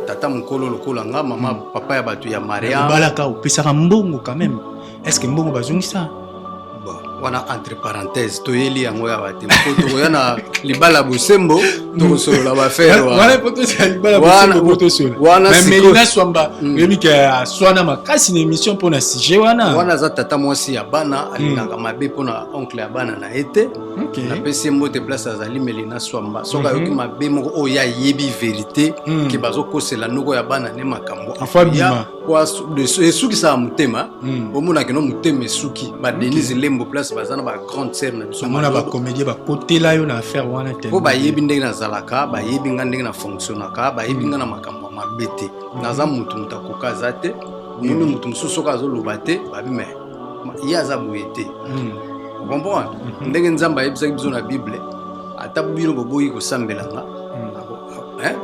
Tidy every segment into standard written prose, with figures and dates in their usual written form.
Tata mokolo lokola nga, mama, papa ya bato ya Maria. Obalaka, opesaka mbongo quand même. Est ce que mbongo bazongisa? Bon, wana entre parenthèse, toyeli yango ya bate mpo tokoya na libala bosembo, tokosolola bafere. Wana po tosala libala bosembo, po tosola. Wana Mais Melina Swamba, oyebi ke aswana makasi na émission mpo na sujet wana. Wana aza tata mwasi ya bana, alingaka mabe mpona oncle ya bana na ye te. Napesi ye mbote place azali, Melina Swamba. Soki ayoki mabe moko oyo ayebi vérité ke bazokosela noko ya bana ne makambo, Afo abima. Po esukisaka motema. Omonaki no motema esuki. Badenise Lembo place baza na bagrande sœur na biso. Namona bacomédien bakotela yo na affaire wana te. Mpo bayebi ndenge nazalaka, bayebi nga ndenge na fonctionnaka, bayebi nga na makambo ya mabe te. Naza mutu akoka aza te. Omoni mutu mosusu soki azoloba te, babi me ye aza boye te. Comprendre ndenge Nzambe ayebisaki biso na Bible: ata bino boboyi kosambela nga,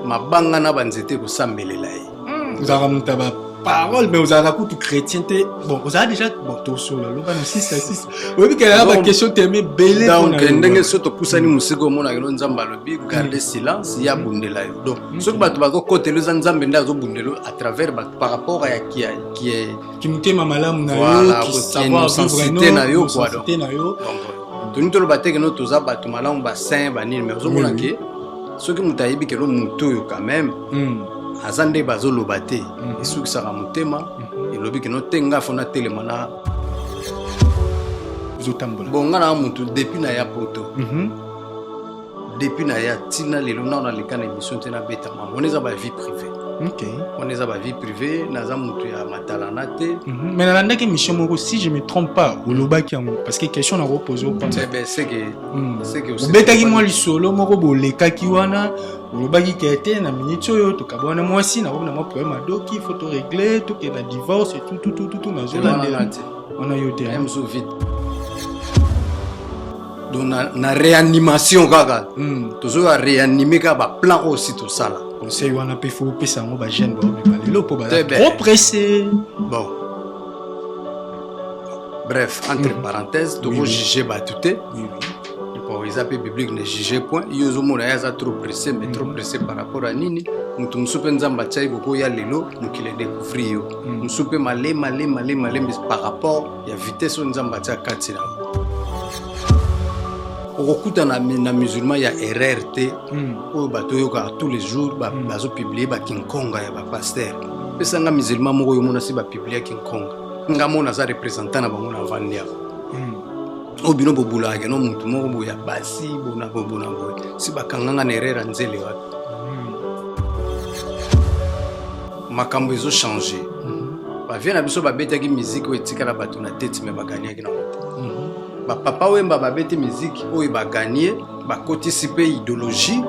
mabanga na banzete ekosambelela ye. Ozalaka moto ya baparole, mais ozalaka kutu chrétien te. Bon, ozala déjà. Bon, tosola, loba na 6 à 6. Oyebi ke na baquestion teme ebele. Donc ndenge so topusani mosika, omonaka elo Nzambe alobi: garde silence, ye abundela yo. Donc soki bato bazokotela, eza Nzambe nde azobundela yo à travers bato par rapport ya kimotema malamu na yo, innocentité na yo quoi. Na yo. Donc toni toloba te keno toza bato malamu, basaint, banini, mais ozomona ke soki moto ayebi kelo moto oyo quand même aza nde bazoloba te, esukisaka motema. Elobi keno te, nga fo natelema na Ozotambola. Bon, nga na motu depuis na ya poto, depuis na ya ntina lelo, nao naleka na émission te, nabetama. Wana eza bavie privée. Wana eza bavie privée. Naza motu ya matalana te. Mais nalandaki émission moko, si je me trompe pas, olobaki yango, parce que question nakopose. Obetaki mwa lisolo moko, bolekaki wana, olobaki ke te, na minute oyo tokaba wana mwasi nakomi na mwa problème adoki, faut torégler, tokende na divorce, tututututu. Nazolandela wana yo te. Mosusu vite, donc na réanimation kaka, tozoya réanimer kaka baplan oyo si tosala. Conseil wana mpe faut opesa yango bajeune baobima lelo, mpo baza trop pressé. Bon, bref, entre parenthèses, tokojuge bato te. Bon, eza mpe biblique: ne juge point. Yo ozomona ye aza trop pressé, mais trop pressé par rapport à nini? Moto mosusu mpe Nzambe atiaki kokoya lelo, mokili edécouvrir yo. Mosusu mpe malema lema lema lembe par rapport ya vitesse oyo Nzambe atia kati na yo. Okokutana na musulman ya erreur te oyo bato oyokaka tous les jours bazopublier bakinkonga ya bapasteur. Pesanga musulman moko oyo omona si bapublier kinkonga. Nga moko naza représentant na bango na vandi awa. Oyo bino bobulaka keno motu moko boye ya basi bona boye, bona boye, si bakanganga na erreur ya nzele wapi? Makambo ezochange. Bavie na biso babetaki miziki oyo etikala bato na tete, me baganiaki nango te. Bapapa Wemba babeti miziki oyo baganie, bakotisi mpe idéologie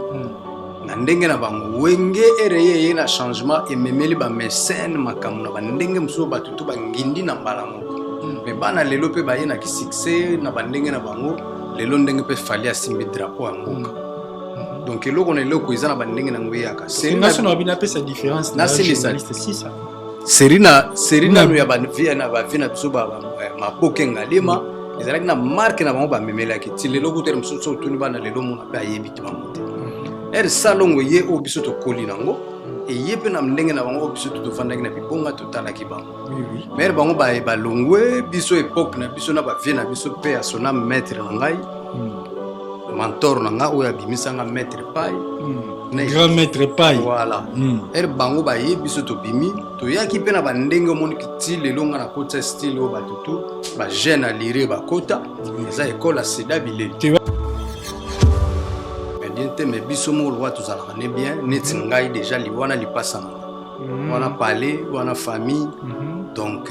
na ndenge na bango. Wenge ereye eye na changement, ememeli bamesene makambo na bandenge mosusu, bato to bangindi na mbala moko. Me bana lelo mpe baye na succès na bandenge na bango. Lelo ndenge mpe Fally asimbi drapeau ya mboka. Donc eloko na eloko eza na bandenge nango eyaka. Nga so na bino apesa différence. Nasilisa. Série na série nanu ya bavie na bavie na biso, Maboke Ngalema ezalaki na marque na bango, bamemelaki ti lelo. Kutere mosusu so otuni bana lelo, mona mpe ayebi te bango te. Ere salongo ye oyo biso tokoli nango, eye mpe na ndenge na bango oyo biso to tovandaki na bibonga, totalaki bango. Mere bango balongwe biso, époque na biso na bavie na biso mpe ya sona maître na ngai, mentor na ngai oyo abimisanga, maître Pai. Grand maître Pai. Voilà. Ere bango baye, biso tobimi, toyaki mpe na bandenge. Omoniki ti lelo nga nakotisa style oyo bato tu bajeune alire bakota, eza ekole ya sida bileli mais bien te. Mais biso moko lokwa tozalaka ne bien neti ngai déjà wana lipasa na nga wana, palais wana, famille. Donc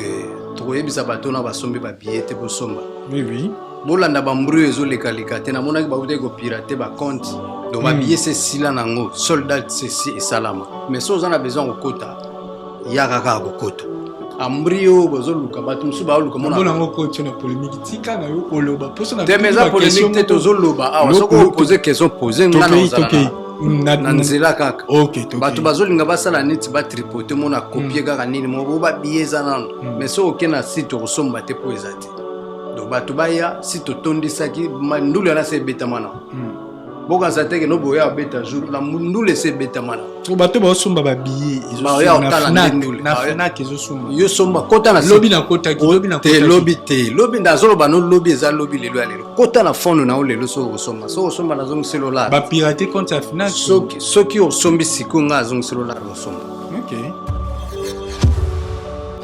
tokoyebisa bato na basombi babillet te, bosomba. oui oui Bolanda bambru ezolekaleka te. Namonaki bautaki kopirater bacompte, donc babillet se esila nango, sold out sesi esalama. Mais so oza na besoin kokota, yaka kaka kokota. Ambri oyo bozoluka, bato mosusu baoluka. Monango koti na polémique, tika na yo koloba. Te, mais eza polémique te, tozoloba awa. Soki opose question, pose nga na ozala na nzela kaka. Bato bazolinga basala neti batripote, mona kopie kaka nini moko bo babillet eza nano. Mais soki oke na site, okosomba te mpo eza te. Donc bato baya, si totondisaki ndulu yana se ebetama nango. Bokanisa te keno boya abeta jour na ndule esi ebetama na Po bato baosomba babillet. Baoya kotala nde ndule. Na Fnac ezosomba. Yo somba, kota na lobi nakotaki, lobi te. Nakotaki. Lobi te, lobi nazoloba no, lobi eza lobi, lelo ya lelo. Kota na phone na yo lelo, soki okosomba, soki osomba, nazongisi lolar. Bapirate compte ya Fnac. Soki osombi sikoyo, ngai azongisi lolar, osomba. Ok,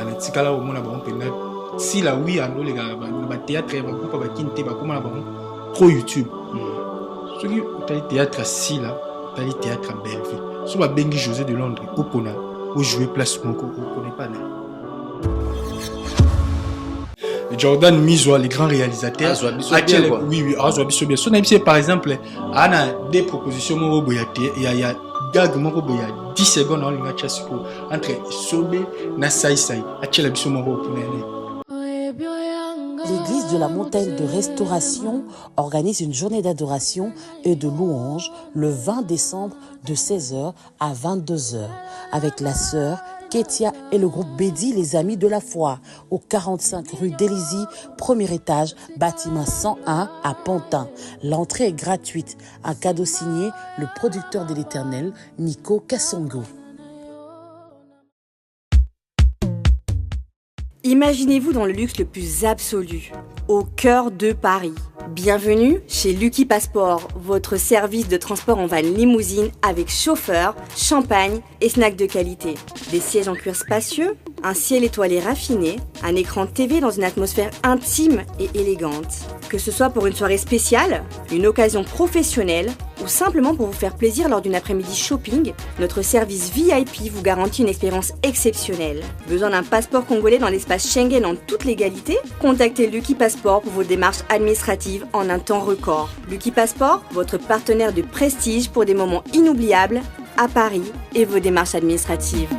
anatikala komona bango mpenza sila wi andoleka na bathéâtre ya bagroupe ya bakini te, bakóma na bango pro YouTube. Soki otali théâtre ya Sila, otali théâtre ya Bellevue, so babengi José de Londres, opona ojoue place moko, okone pa na Jordan Mizwa, le grand réalisateur. Azwa biso bien, quoi. Oui, azwa biso bien. So na par exemple, ana des propositions moko boye ya gag moko boye ya 10 secondes, aolinga tia sikoyo entre Sobe na Saisai, atiela biso moko mpona nini? L'église de la Montagne de Restauration organise une journée d'adoration et de louange le 20 décembre de 16h à 22h avec la sœur Ketia et le groupe Bédi, les Amis de la Foi, au 45 rue d'Élysée, premier étage, bâtiment 101 à Pantin. L'entrée est gratuite. Un cadeau signé le producteur de l'Éternel, Nico Kassongo. Imaginez-vous dans le luxe le plus absolu, au cœur de Paris. Bienvenue chez Lucky Passport, votre service de transport en van limousine avec chauffeur, champagne et snacks de qualité. Des sièges en cuir spacieux, un ciel étoilé raffiné, un écran TV dans une atmosphère intime et élégante. Que ce soit pour une soirée spéciale, une occasion professionnelle ou simplement pour vous faire plaisir lors d'une après-midi shopping, notre service VIP vous garantit une expérience exceptionnelle. Besoin d'un passeport congolais dans l'espace Schengen en toute légalité? Contactez Lucky Passport pour vos démarches administratives en un temps record. Lucky Passport, votre partenaire de prestige pour des moments inoubliables à Paris et vos démarches administratives.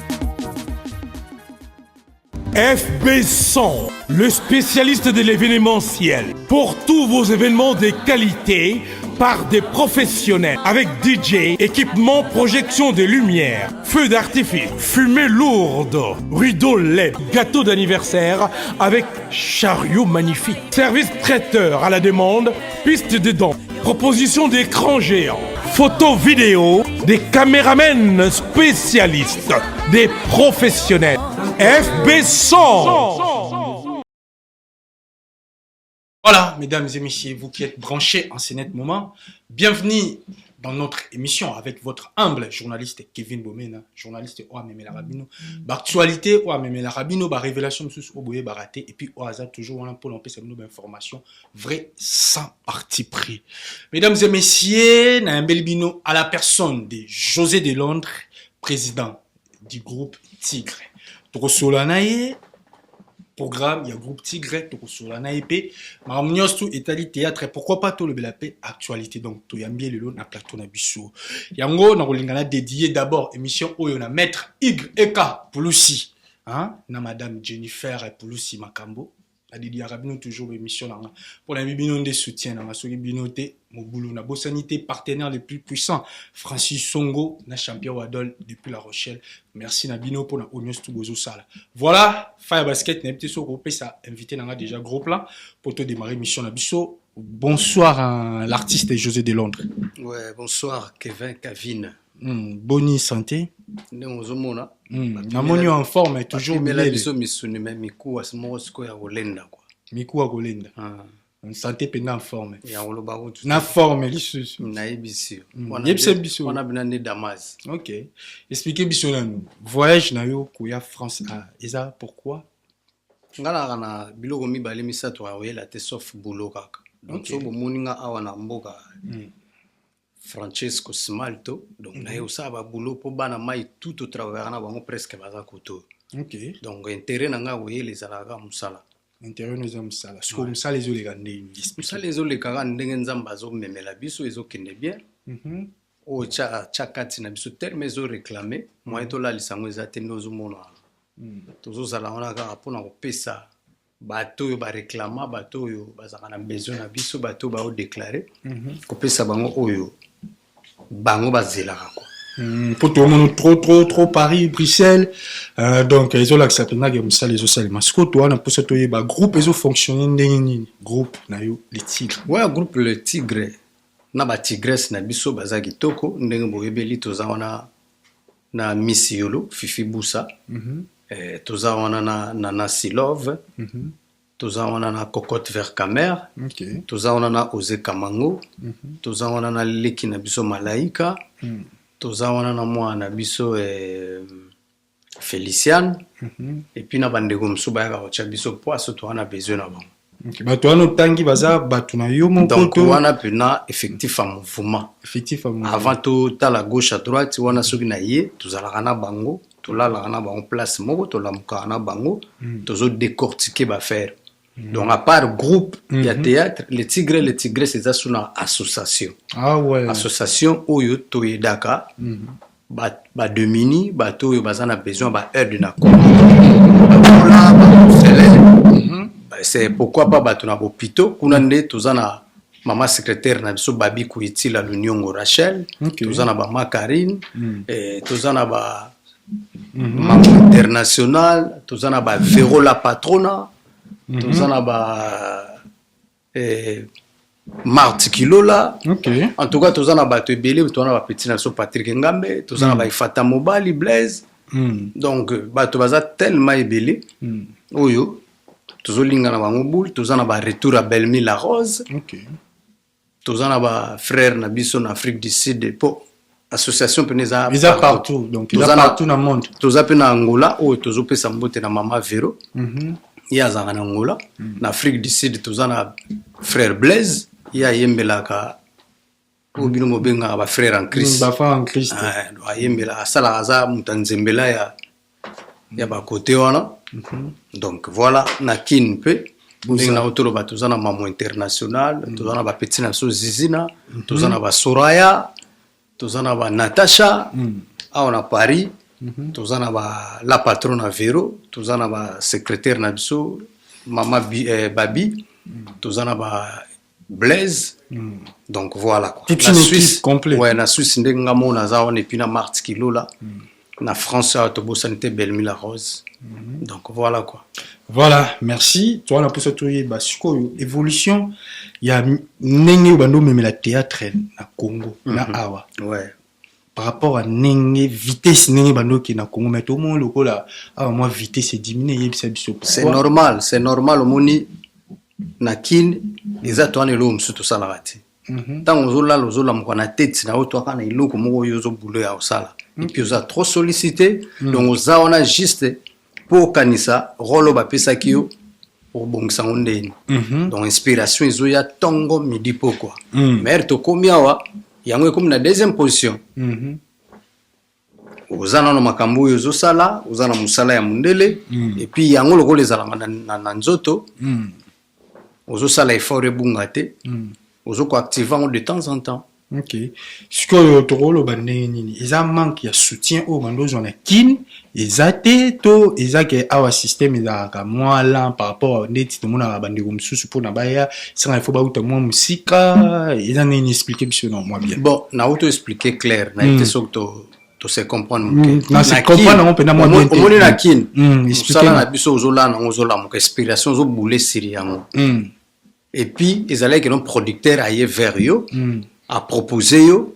FB 100, le spécialiste de l'événementiel. Pour tous vos événements de qualité, par des professionnels avec DJ, équipement, projection de lumière, feux d'artifice, fumée lourde, rideau LED, gâteau d'anniversaire avec chariot magnifique, service traiteur à la demande, piste de danse, proposition d'écran géant, photos vidéo, des caméramens spécialistes, des professionnels. FB 100. Voilà, mesdames et messieurs, vous qui êtes branchés en ce net moment, bienvenue dans notre émission avec votre humble journaliste Kevin Bomena, journaliste oyo amemelaka bino ba actualité, oyo amemelaka bino ba révélation mosusu oyo boye baraté, et puis oyo aza toujours wana mpona opesa bino ba information vrai sans parti pris. Mesdames et messieurs, nayambeli bino à la personne de José de Londres, président du groupe Tigre. Tokosola na ye programme ya groupe Tigre, tokosola na ye mpe makambo nyonso etali théâtre, pourquoi pas tolobela mpe actualité. Donc toyambi ye lelo na plateau na biso. Yango na kolinga na dédié d'abord émission oyo na maître Yk Pulusi, hein? Na madame Jennifer Pulusi Makambo. Nadédiaka bino toujours émission na nga mpo na bino nde soutien na nga, soki bino te, mobulu. Nabosani te partenaire le plus puissant, Francis Songo na champion Wadol depuis La Rochelle. Merci na bino mpona oyo nyonso tu bozosala. Voilà, Fire Basket, nayebi te soki opesa invité na nga déjà gros plan po todémarrer mission na biso. Bonsoir à l'artiste José de Londres. Ouais, bonsoir Kevin Kavine. Boni santé? Ndenge ozomona. Namoni en forme toujours. Bapimela biso misuni, me mikuwa moko sikoyo ya kolenda kwa. Mikuwa kolenda. Santé mpenza en forme. Ya koloba kutu. Na forme lisusu. Nayebisi yo. Yebisa biso. Wana bina nde damas. Ok, explique biso nanu voyage na yo koya France, ah, eza pourquoi? Nga naka na biloko mibale misato ya koyela te sauf boulot kaka. Donc so bomoni nga awa na mboka Francesco Smalto, donc naye kosala baboulot mpo bana mai tout totravaillaka na bango presque baza koto. Donc intérêt na ngai koyela ezalaka kaka mosala. Intérêt no eza mosala. Sikoyo mosala ezoleka ndenge? Mosala ezoleka kaka ndenge Nzambe azomemela biso, ezokende bien. Oyo tya kati na biso telema ezoréclame moyen tolalisa yango eza te. Nde ozomona wana tozozala wana kaka mpona kopesa bato oyo baréclama, bato oyo bazalaka na besoin na biso, bato oyo baodéclare, kopesa bango oyo bango bazelaka kwa. Mpo tomona trop trop trop Paris, Bruxelles, donc ezolakisa mpenzaka mosala ezosalema. Sikoyo towana mposa toyeba groupe ezofonctionne ndenge nini, groupe na yo le Tigre. Ouais, groupe le Tigre. Na batigresse na biso baza kitoko ndenge boyebeli. Toza wana na Miss Yolo Fifi Busa, toza wana na Nana Silove, toza wana na Cocotte Vercamer, toza wana na Oze Kamango, toza wana na leki na biso Malaika, toza wana na mwana na biso Féliciane, et puis na bandeko mosusu bayaka kotia biso poiso. Toza na besoin na bango. Okay. Bato wana otangi baza bato na yo moko? Donc wana mpena effectif ya mouvement. Effectif ya mouvement. Avant totala gauche à droite wana, soki na ye tozalaka na bango, tolalaka na bango place moko, tolamukaka na bango, tozodécortiquer baaffaire. Donc à part groupe ya théâtre Le Tigre, Le Tigresse eza so na association. Association oyo toyedaka badémunis, bato oyo baza na besoin baaide na Congo, bakola baorphelin, c'est pourquoi pas bato na bopito kuna. Nde toza na mama secrétaire na biso Babi Kuitila Luniongo Rachel, toza na bama Karine, toza na ba Mambo International, toza na ba Vero la Patrona, toza na ba Marti Kilola. En tout cas toza na bato ebele. Toza na bapeti na biso Patrik Ngambe, toza na baifata mobali Blaise. Donc bato baza tellement ebele oyo tozolinga na bango boule. Toza na baretour ya Belmi La Rose, toza na bafrère na biso na Afrique du Sud, mpo association mpena eza eza partout, donc eza partout na monde. Toza mpe na Angola oyo tozopesa mbote na mama Vero, ye azalaka na Angola. Na Afrique du Sud toza na frère Blaise, ye ayembelaka oyo bino bobengaka bafrère en Christ. Bafrère en Christ. Ayembela, asalaka, aza moto ya nzembela ya bakote wana. Donc voilà, na Kine mpe ndenge na toloba, toza na Mamo International, toza na bapeti na biso Zizina, toza na basoraya, toza na banatasha. Awa na Paris toza na ba la patron na Vero, toza na basecrétaire na biso mama Babi, toza na ba Blaise. Donc voilà quoi. Toute une équipe complète. Ouais, na Suisse ndenge nga mona naza wana, et puis na Marthe Kilola. Na France awa tobosani te Belmi La Rose. Donc voilà quoi. Voilà, merci. Toi, na posa toyeba sikoyo évolution ya ndenge oyo bando omemela théâtre na Congo na awa par rapport à ndenge vitesse ndenge bando okende na Congo, mais tomoni lokola awa mwa vitesse ediminue. Eyebisa biso. C'est normal, c'est normal. Omoni na Kine eza to wana eloko mosusu tosalaka te. Ntango ozolala, ozolamuka na tete na yo toaka na eloko moko oyo ozobulo ya kosala, et puis oza trop sollicité. Donc oza wana juste mpo okanisa rôle oyo bapesaki yo, obongisa yango ndeni. Donc inspiration ezoya ntongo, midi, pokwa. Mais tokomi awa, yango ekomi na deuxième position. Oza nano makambo oyo ozosala, oza na mosala ya mondele, et puis yango lokola ezalaka na nzoto, ozosala effort ebunga te, ozokoactive yango de temps en temps. Ok, sikoyo tokoloba ndenge nini? Eza manque ya soutien oyo bando ozwa na Kine eza te, to eza ke awa système ezalaka mwa lent par rapport ndeti tomonaka bandeko mosusu mpona baya sanga ifo bauta mwa mosika? Eza ndenge nini? Explique biso na mwa bien. Bon, nauti expliquer clair na ye te, soki to se comprendre moke. Na se comprendre yango mpenza mwa bien te. Omoni na Kine, mosala na biso, ozolala nango, ozolamuka, inspiration ozobule siri yango. Et puis ezalaki no producteur aye vers yo, apropose yo,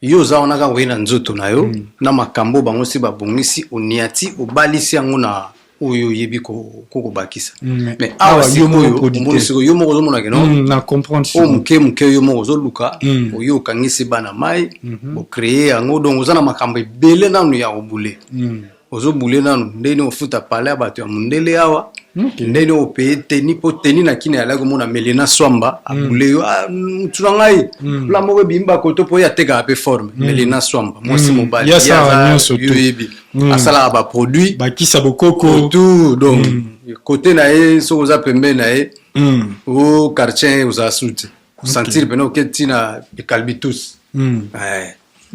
yo oza wana kaka oye na nzoto na yo na makambo bango si babongisi, oniati, obalisi yango na oyo oyebi kokobakisa. Mais awa sikoyo omoni sikoyo yo moko ozomona keno na comprendre. Oyo moke moke yo moko ozoluka, oyo okangisi bana mai, ocréer yango. Donc oza na makambo ebele nanu ya kobule, ozobule nanu ndeni ofuta pale ya bato ya mondele awa, ndeni opeye teni, mpo teni na kini alaki komona Melena Swamba abule yo, mutu na ngai la moko ebimi bakoto mpo oyo atekaka mpe forme. Melena Swamba, mwasi mobali yo oyebi, asalaka baproduit bakisa bokoko. Tout. Donc kote na ye, soki oza pembeni na ye o quartier, ozala su te, osentir pene oke ntina ekalbitus,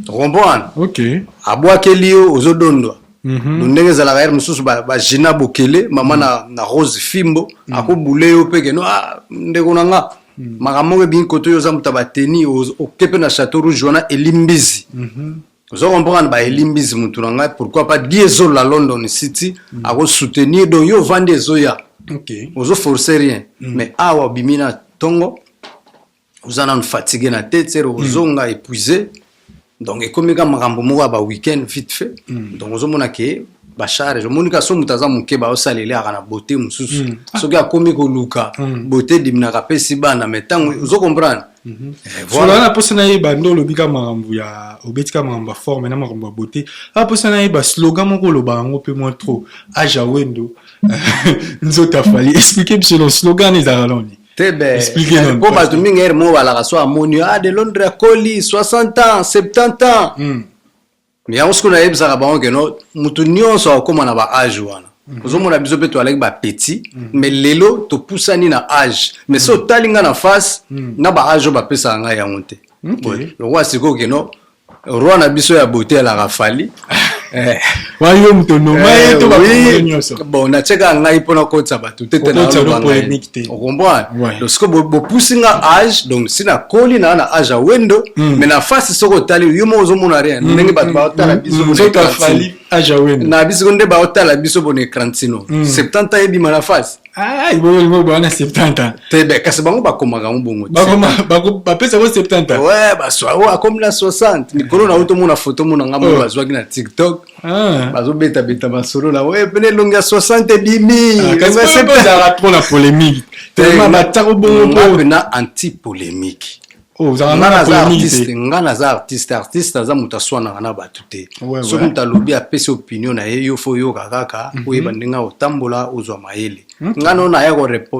comprendre? Abwakeli yo, ozodondwa. Ndenge ezalaka ere mosusu, bagina bokele mama na Rose Fimbo akobule yo mpe keno, ah, ndeko na nga, makambo moko ebingi kote oyo oza moto ya bateni, oke mpe na Château Rouge wana elimbizi, ozo comprendre, baelimbizi mutu na ngai, pourquoi pas Diesel la London City akosoutenir. Donc yo ovandi, ezoya, ozoforce rien. Mais awa obimi na ntongo, Oza nanu fatigué na tête, sere ozonga épuisé. Donc ekomi ka makambo moko ya baweekend vite fait. Donc ozomona ke bacharge, omoni ka so moto aza moke, baosalela aka na beauté mosusu. Soki akomi koluka beauté, ediminaka, apesi bana, mais ntango ozo comprendre. Eh, Voilà. voilà. Na mposa nayeba nde olobi ka makambo ya obeti ka makambo ya forme na makambo ya beauté. Awa mposa nayeba slogan moko oloba yango mpe mwa trop: age Wendo, nzoto afali. Explique biso lo slogan ezalaka noni. Te be. Explique nanu, mpo bato pasteur. Mingi ere moko balaka so amoni: ah, de Londres akoli 60 ans, 70 ans. Mais yango soki nayebisaka bango ke no, motu nyonso akóma na baage wana. Ozomona biso mpe toalaki bapetit, mais lelo topusani na age. Mais so otali nga na face na baage oyo bapesaka ngai yango te. Boye, lokola sikoyo keno roi na biso ya beauté alaka Fali. Eh, Wa yo moto noma ye to eh, bakomole oui. nyonso. Bon, natieka ngai mpona kotisa bato te te. Kokotisa Naloba no polémique te. ngai ocomprendre. Donc sikoyo bopusi nga age, donc si nakoli na na age ya Wendo, mais na face soki otali yo moko ozomona rien, ndenge bato baotala biso bona Nzoto écran. Afali, age Wendo. Na biso nde baotala biso bona écran tino 70 ans ebima na face. Ah, iboyo bwana 70 ans. Te be, kasi bango bakomaka yango bongo te. Bakoma bapesako 70 ans. Ouais, baswa oyo akomi na 60 mikolo na otomona foto mona nga moko Oh. bazwaki na TikTok. Ah. Bazobetabeta masolo na oyo pene elongi ya 60 ebimi. Ah, kasi elongi ya mpo 70. ezalaka trop na polémique tellement batiako bongo. Nga mpo mpena anti polémique. Oh, ozalaka Nga na naza polémique artiste. te. Nga naza artiste. Artiste aza moto aswanaka na bato te. Soki moto alobi, apesi opinion na ye, yo fo oyoka kaka, oyeba ndenge otambola, ozwa mayele. Nga no naya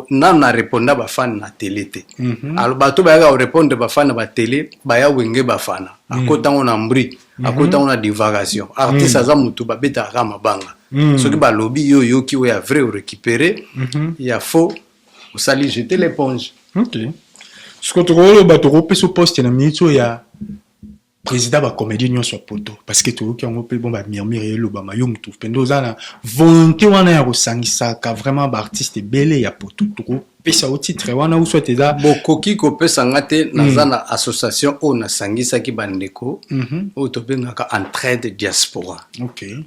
nano na répondre bafani na tele te. Alors bato bayaka korépondre bafani na batele, baya Wenge bafana, akotango na mbri, akotango na divagation. Artiste aza motu babetaka kaka mabanga. Soki balobi, yo oyoki oyo ya vrai, orécupéré, ya faux osali jeter l'éponge. Ok, siko tokoloba tokopesa poste na minute oyo ya président bacomédien nyonso ya poto, parce que toyoki yango mpe bon, bamurmure elobama, yo motu mpenza oza na volonté wana ya kosangisaka vraiment baartiste ebele ya poto. Tokopesa yo titre wana ou soit eza? Bokoki kopesa nga te. Naza na association oyo nasangisaki bandeko oyo tobengaka Entraide Diaspora.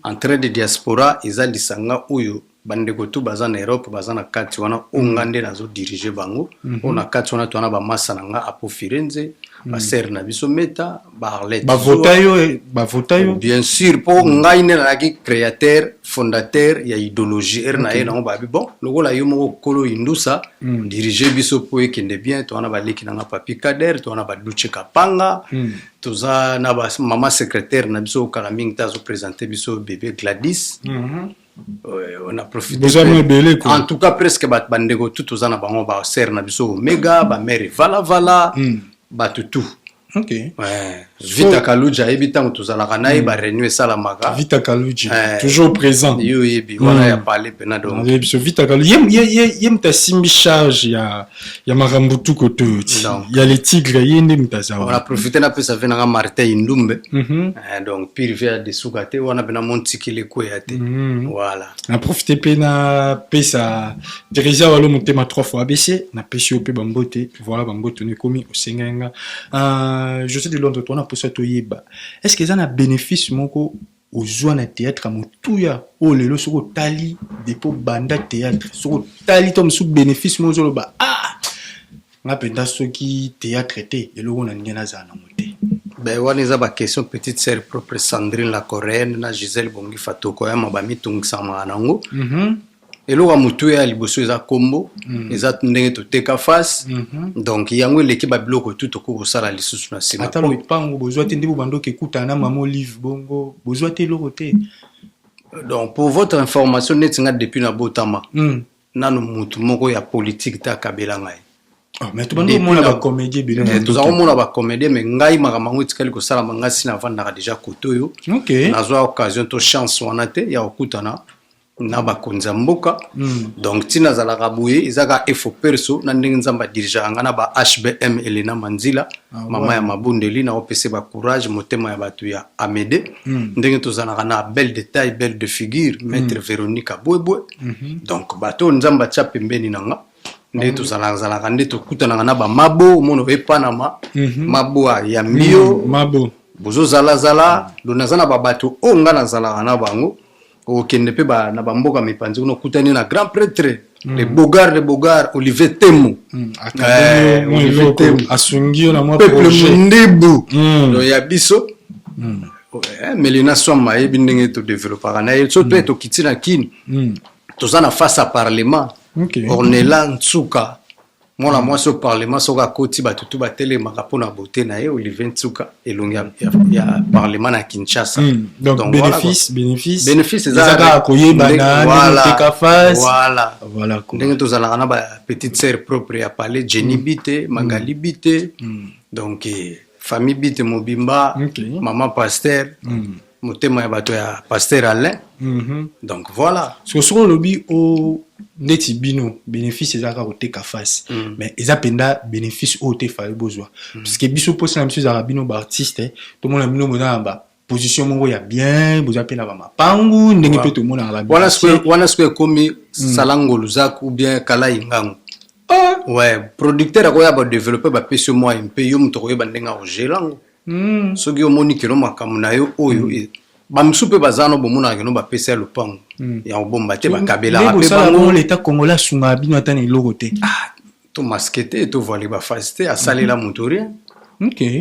Entraide Diaspora eza lisanga oyo bandeko tu baza na Europe baza na kati wana, oyo nga nde nazodirige bango. Oyo na kati wana towana bamasa na nga Apo Firenze, basere na biso Meta, baarlet. Bavota yo, bavota yo? Bien sûr, mpo ngai nde nazalaki créateur fondateur ya idéologie ere na ye nango. Babi bon, lokola yo moko kolo indusa, dirige biso mpo ekende bien. Towana baleki nanga Papi Kader, towana baduche Kapanga, toza na bamama secrétaire na biso okala mingi te, azoprésente biso bébé Gladys. Ouais, on a profité. Boza mo ebele, quoi. En tout cas presque bato bandeko tu toza na bango, basere na biso Omega, bamare Valavala, bato tout. Ouais. Vita Kaluja ayebi ntango tozalaka na ye, baréunion esalamaka. Vita Kaluji. Eh, toujours présent. Yo oyebi wana ya pale mpena donc. Nayebi biso Vita Kaluji ye moto asimbi charge ya makambo tuko to ti Donc. ya le tigre, ye nde moto aza On a wana. profité napesa ve nanga Martin Indumbe. Eh, donc pire ve ya desuka te wana mpena montikili ekweya te. Voilà. Na profite mpe napesa Thérésia Walo motema 3 fois ABC. Napesi yo mpe bambote. Voilà, bambote no ekomi osengai nga. José de Londres, tona mposa toyeba, est ce que eza na bénéfice moko ozwa na théâtre ya motuya oyo lelo soki otali depuis banda théâtre, soki otali to mosusu bénéfice moko ozoloba: ah, nga mpenza soki théâtre te, eloko na ndenge nazala nango te? Ben wana eza baquestion petite sœur propre Sandrine la Coréenne na Gisèle Bongi Fatoko yama bamitungisamaka nango. Eloko ya motuya ya liboso eza kombo, eza ndenge toteka face. Donc yango eleki babiloko tu tokoki kosala lisusu na nsima. Ata lopango bozwa te, nde bobandoki ekutana na mama Olive bongo, bozwa te eloko te? Donc pour votre information, neti nga depuis nabotama, nano mutu moko ya politike te akabela ngai. Oh, mais tobandi komona bacomédie ebele. Eh, toza komona bacomédie, mais ngai makambo yango etikali kosalama. Ngai si navandaka déjà kote oyo, nazwa occasion to chance wana te ya kokutana na bakonzi ya mboka. Donc ntina azalaka boye eza kaka effort perso na ndenge Nzambe adirigeaka nga na ba HBM Elena Manzila. Mama ya mabondeli, na opesa bacourage motema ya bato ya Amede. Ndenge tozalaka na belle de taille, belle de figure, maître Véronique Abwebwe. Donc bato oyo Nzambe atia pembeni na nga, nde tozalaka, nde tokutanaka na bamabo, omona oyepanama mabo ya mbio. Mabo. Bozozalazala. Donc naza na babato oyo nga nazalaka na bango. Okende mpe na bamboka mipanzi kuna, okutani na grand prêtre. Le bogard, le bogard Olivier Temo. Olivier Temo asungi yo na mwa peuple mondebu. Donc ya biso, Melina Swamba ayebi ndenge todevelopaka na ye. So mpe tokiti na Kini, toza na face ya parlement. Ornela Ntsuka, mwana mwasi au parlement, soki akoti, bato tu batelemaka mpona bote na ye. Olivier Ntsuka, elongi ya parlement na Kinshasa. Donc, donc bénéfice, voilà, bénéfice. Bénéfice eza kaka koyebana, voilà, face. Voilà. Voilà. Ndenge tozalaka na ba petite sœur propre ya palais, Jenny Bite, Magali Bite, donc famille Bite mobimba, mama pasteur, motema ya bato ya pasteur Alain. Donc voilà. Soki olobi o neti bino, bénéfice eza kaka koteka face, mais eza mpenza bénéfice oyo te fale bozwa, parce que biso, mposa na biso ezalaka bino baartiste, tomona bino boza na baposition moko ya bien, boza mpe na bamapangu ndenge mpe tomonaka. Wana sikoyo ekomi salangolu zak ou bien kala ingango. Ouais, producteur akoya, badéveloppe, bapesi yo mwa mpe yo moto akoyeba ndenge akogela yango. Soki omoni kelo makambo na yo oyo, bamisusu mpe baza no, bomonaka keno bapesa ya lopango ya kobomba te, bakabelaka mpe bango. Leta congolais asungaka bino ata na eloko te? Ah, tomaske te, tovoile bafase te, asalela moto rien.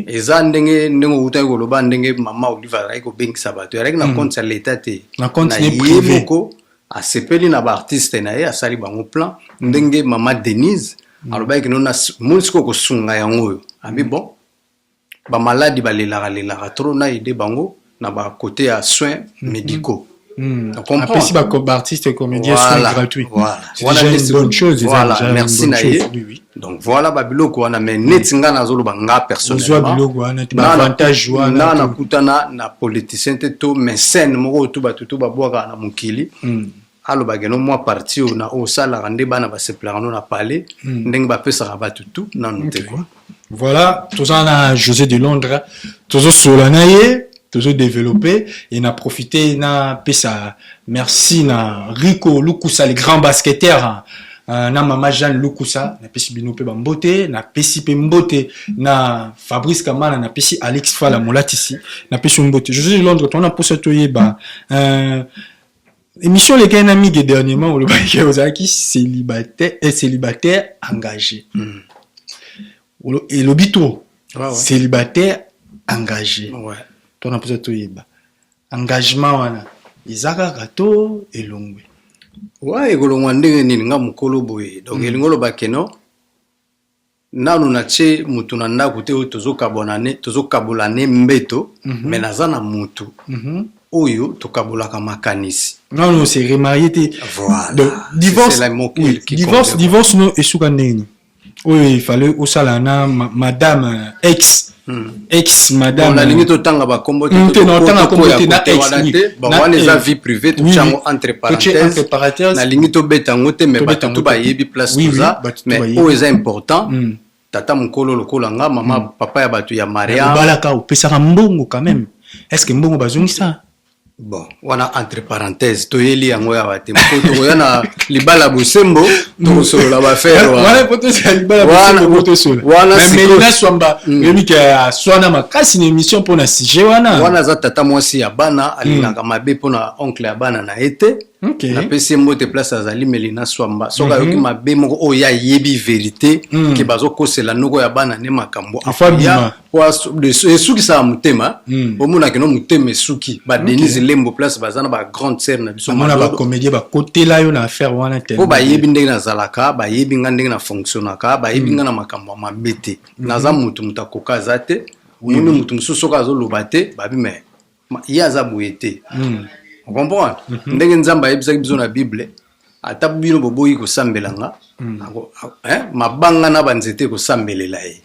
Eza ndenge outaki koloba, ndenge mama Olive azalaki kobengisa bato, azalaki na compte ya leta te. Na compte na ye moko, asepeli na baartiste na ye, asali bango plan. Ndenge mama Denise alobaki kino moni sikoyo kosunga yango oyo abi, bon, bamaladi balelaka lelaka trop, na aide bango na bakote ya soins médicaux. Apesi baartiste comédien soins gratuit. Voilà. C'est déjà une bonne chose. Voilà, merci na ye. Donc voilà babiloko wana. Mais neti nga nazoloba, nga personnellement, biloko wana te, baavantage wana. Nga nakutana na politicien te to mécène moko oyo to bato to babwakaka na mokili, alobaka no mwa parti oyo na oyo osalaka nde bana basepelaka no na palais, ndenge bapesaka bato tu nanu te quoi. Voilà, toza na José de Londres, tozosola na ye, tozodéveloppe et na profité na pesa merci na Rico Lukusa, le grand basketteur, na mama Jeanne Lukusa. Napesi bino mpe bambote, napesi mpe mbote na Fabrice Kamana, napesi Alex Fala molatisi, napesi mbote. José de Londres, tona mposa toyeba, émission elekaki na Mige dernièrement, olobaki ozalaki célibataire, célibataire engagé. Elobi to célibataire engagé. Tona mposa toyeba, engagement wana eza kaka to elongwe? Wa, ekolongwa ndenge nini? Nga mokolo boye, donc elingi oloba keno nanu natie mutu na ndako te oyo tozokabola ne mbeto, mais naza na mutu oyo tokabolaka makanisi. Non, non, c'est remarié te. Voilà. Donc divorce, oui, divorce, divorce no esuka ndenge oyo il fallait osala na madame ex, ex madame. Nalingi totanga bakombo te, totanga kombo te na ex. Te, bon, wana eza vie privée, totia yango entre parenthèse. Nalingi tobeta yango te, mais bato to bayebi place toza. Mais oyo eza important, tata mokolo lokola nga, mama, papa ya bato ya Maria. Obalaka, opesaka mbongo quand même. Est ce que mbongo bazongisa? Bon, wana entre parenthèse, toyeli yango yawa te. Mpo tokoya na libala bosembo, tokosolola bafere. Wana Melina Swamba, oyebi ke aswana makasi na émission mpona sujet wana. Wana aza tata mwasi ya bana, alingaka mabe mpona oncle ya bana na ye te. Napesi ye mbote place azali, Melina Swamba. Soki ayoki mabe moko oyo ayebi vérité ke bazokosela noko ya bana ne makambo, po esukisaka motema. Omonaki no motema esuki. Badenise Lembo place baza na bagrande sœur na biso. Namona bacomédien bakotela yo na affaire wana te. Mpo bayebi ndenge nazalaka, bayebi nga ndenge na fonctionnaka, bayebi nga na makambo ya mabe te. Naza moto akoka aza te. Omoni moto mosusu soki azoloba te, babi me ye aza boye te. Comprendre ndenge Nzambe ayebisaki biso na Bible: ata bino boboyi kosambela nga, mabanga na banzete ekosambelela ye.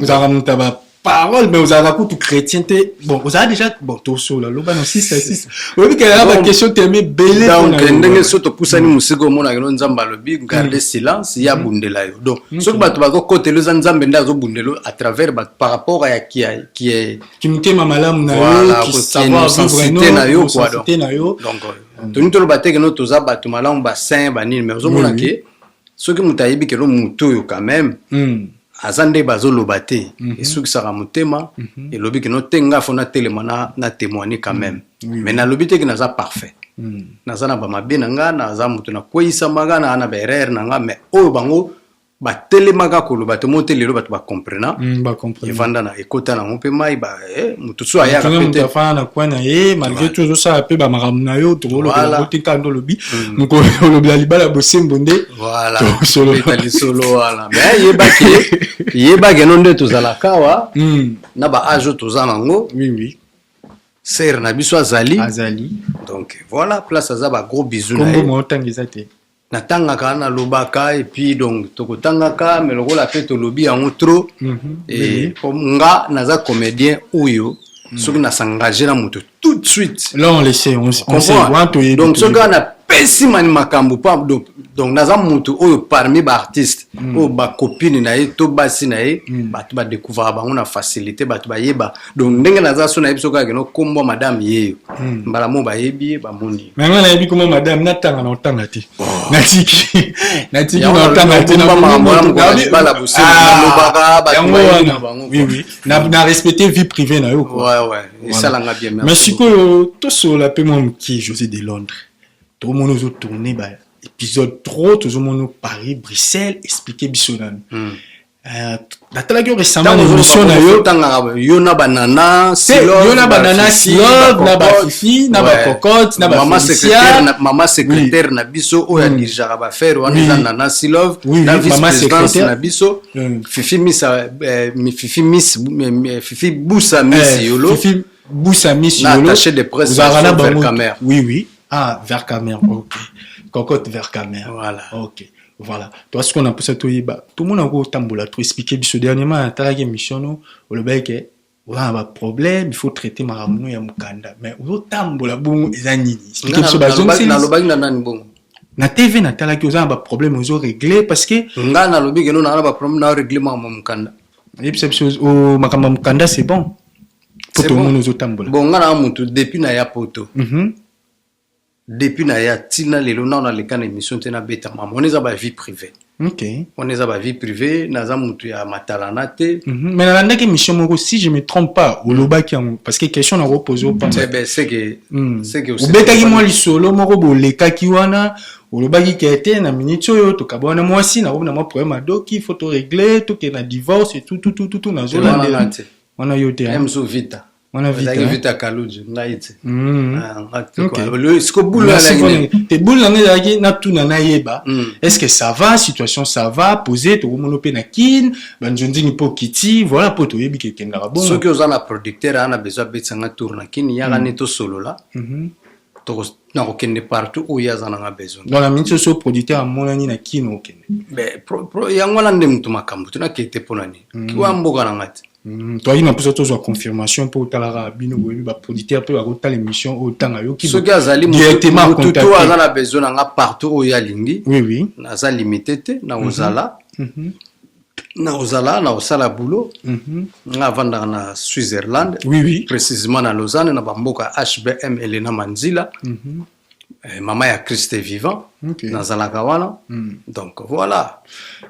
Ozalaka moto ya baparole, mais ozalaka kutu chrétien te. Bon, ozala déjà, bon, tosola, loba na 6 6, oyebi ke ya baquestion teme ebele. Donc ndenge so topusani mosika, omonaka no Nzambe alobi: garde silence, ye abundela yo. Donc soki bato bazokotela, eza Nzambe nde azobundela yo à travers bato par rapport ya qui kimotema malamu na yo, na yo quoi. Donc toni toloba te keno toza bato malamu, basaint, banini, mais ozomona ke soki moto ayebi keno moto oyo quand même aza nde bazoloba te, esukisaka motema. Elobi keno te, nga fo natelema na témoigner quand même, mais nalobi te ke naza parfait. Naza na bamabe na nga, naza moto nakweyisamaka, naa na baerreur na nga, mais oyo bango batelemaka koloba, tomoni te. Lelo bato bacomprena. Bacomprena. Evanda na ekota nango mpe mai moto so ayaka moto pe te. Afanda na coin na ye malgré tout, ozosala mpe bamakambo na yo, tokolobela Voilà. yango te. Kaka nde olobi mokolo olobela libala bosembo nde Voilà. Tosolo. Beta lisolo wana, mais yebaki, yebaki no nde tozalaka awa na baage oyo toza nango. Oui oui Sere na biso azali. Azali. Donc voilà, place aza, bagros bisous na Kombo ye. mo otanga eza te. Natangaka, nalobaka, et puis donc tokotangaka, mais lokola mpe tolobi yango trop. Et po nga naza comédien oyo soki nasengage na moto tout de suite. Là on le sait, on sait. Comprends? Wana toyebi. Donc soki Toyebi. kaka napesi mani makambo pa donc naza motu oyo parmi baartiste oyo bacopine na ye to basi na ye, bato badécouvraka bango na facilité, bato bayeba. Donc ndenge naza so, nayebi soki kaka keno kombo madame yeyo, mbala mo bayebi ye, bamoni ye. Mais nga nayebi kombo madame, natanga na otanga te, natiki, natiki. Yango Na otanga te. nabomba makambo wana mokolo ya libala bosembo, nalobaka, bato Yango bayebi wana. na bango, Oui, na respecter vie privée na yo, quoi. Ouais, esalanga bien. Mais merci. sikoyo tosolola mpe mwa moke. José de Londres, tomona ozotourne ba épisode trop, tozomona Paris, Bruxelles. Explique biso nanu. Natalaki yo récemment na émission na yo. Otangaka yo na banana. Te, yo na banana Silove, na bafifi, na bacocotte, na mama bafelicia. Secrétaire na, mama secrétaire na biso oyo adirigeaka baaffaire wana eza Nana Silove. Oui, Na oui, mama vice présidence secrétaire. na biso, Fifi Misa, Fifi Miss, Fifi Busa Miss Yolo. Fifi Busa Miss Na Yolo. attaché de presse Ozalaka na sur bango. Vercamer. Oui, ah, Vercamer, ok, cocotte Vercamer. Voilà. Ok, voilà. Toi, ce qu'on a mposa toyeba, tomona ko otambola to expliquer biso. Dernièrement natalaki émission no, olobaki ke oza na baproblème, il faut traiter makambo no ya mokanda, mais ozotambola bongo, eza nini? Expliquer biso. Bazongiseli. Nalobaki na nani bongo? Na TV natalaki, oza na baproblème ozorégler parce que Nga nalobi keno naa na baproblème na régler makambo mokanda. Yebisa biso makambo ya mokanda, c'est bon po C'est bon. tomona ozotambola. Bon, nga na mutu depuis na ya poto, depuis na ya ntina lelo, nao naleka na émission te, nabeta mama wana, eza bavie privée. Wana eza bavie privée, naza mutu ya matalana te. Mais nalandaki émission moko, si je me trompe pas, olobaki yango, parce que question nakopose opamba. Eh ben, c'est que c'est que Obetaki mwa lisolo moko, bolekaki wana, olobaki ke te, na minute oyo tokaba wana mwasi nakomi na mwa problème adoki, faut torégler, tokende na divorce et tout tout tout tout tout. Wana Nazolandela. nga te. Wana yo te, hein? Mso Vita. Wana Vita, Ezalaki hein? Vita Kaluji, ngai te. Ah, nga te, quoi. Siko bulu Merci. alaki nini? Te, bulu nanga ezalaki natuna, nayeba est ce que ça va, situation ça va, posé, tokomona mpe na Kine banzonzingi mpo okiti, voilà, mpo toyebi ke ekendaka bongo. Soki oza na producteur aa na besoin abetisanga tour na Kini, yaka nde tosolola. Nakokende partout oyo aza nanga besoin. Dans la minute oso producteur amonani na Kine, okende? Mais yango wana nde motu makambo te, nakende te mpo na nini? Kiwa mboka na nga te. Toyaki na mposa tozwa confirmation mpo otalaka bino, boyebi baproducteur mpe bakotala émission oyo, otanga yoki Soki azali directement motu to contacté. aza na besoin na nga partout oyo alingi, Oui. naza limité te, nakozala, nakozala, nakosala boulot. Nga avandaka na Switzerland, précisément na Lausanne, na bamboka HBM Elena Manzila, mama ya Christ vivant. Nazalaka wana. Donc voilà.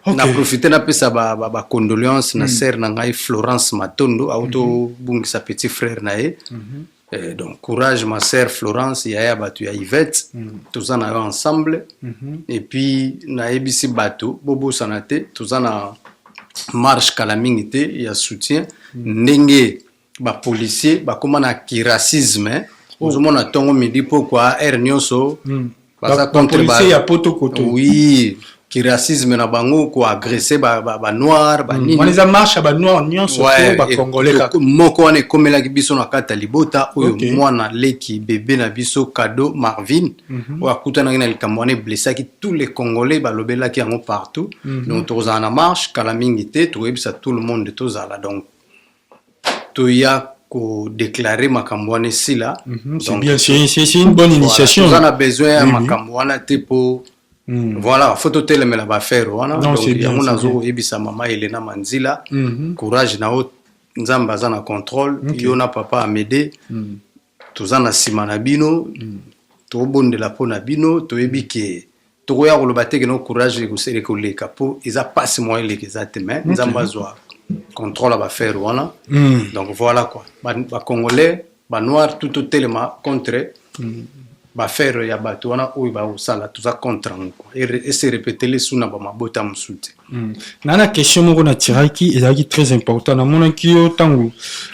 Na profite napesa bacondoléance na sœur na ngai Florence Matondo, auti obungisa petit frère na ye. Donc courage, ma sœur Florence, yaya bato ya Yvette, toza na yo ensemble. Et puis nayebisi bato bobosana te, toza na marche kala mingi te ya soutien, ndenge bapolicier bakóma na kiracisme, ozomona ntongo, midi, pokwa, heure nyonso baza contre Bapolicier ya poto koto. Oui, kiracisme na bango, koagresse banoir, banini. Wana eza marche ya banoir nyonso Ouais, to bacongolais kaka? Moko wana ekomelaki biso na kati ya libota oyo. Mwana leki bebe na biso Cadeau Marvin, oyo akutanaki na likambo wana, eblessaki tous les Congolais, balobelaki yango partout. Donc tokozala na marche kala mingi te, tokoyebisa tout le monde tozala, donc toya kodéclarer makambo wana esila. C'est Donc, bien, c'est une bonne voilà, initiation. toza na besoin ya Oui. makambo wana te po voilà, faut totelemela baaffaire wana. Non, Donc c'est bien, yango c'est nazo bien. koyebisa mama Elena Manzila, courage na yo, Nzambe aza na contrôle. Yo na papa Amede, toza na nsima na bino, tobondela mpo na bino. Toyebi ke tokoya koloba te keno courage ekoleka, mpo eza pasi, mwa eleka eza te, mais Nzambe azwa contrôle ya baaffaire wana. Donc voilà quoi, bacongolais, banoir, tout totelema contre. Baaffaire ya bato wana oyo bakosala, toza contre yango quoi. Ese répéter lisusu na bamabota mosusu te. Na question moko natiraki, ezalaki très important. Namonaki yo ntango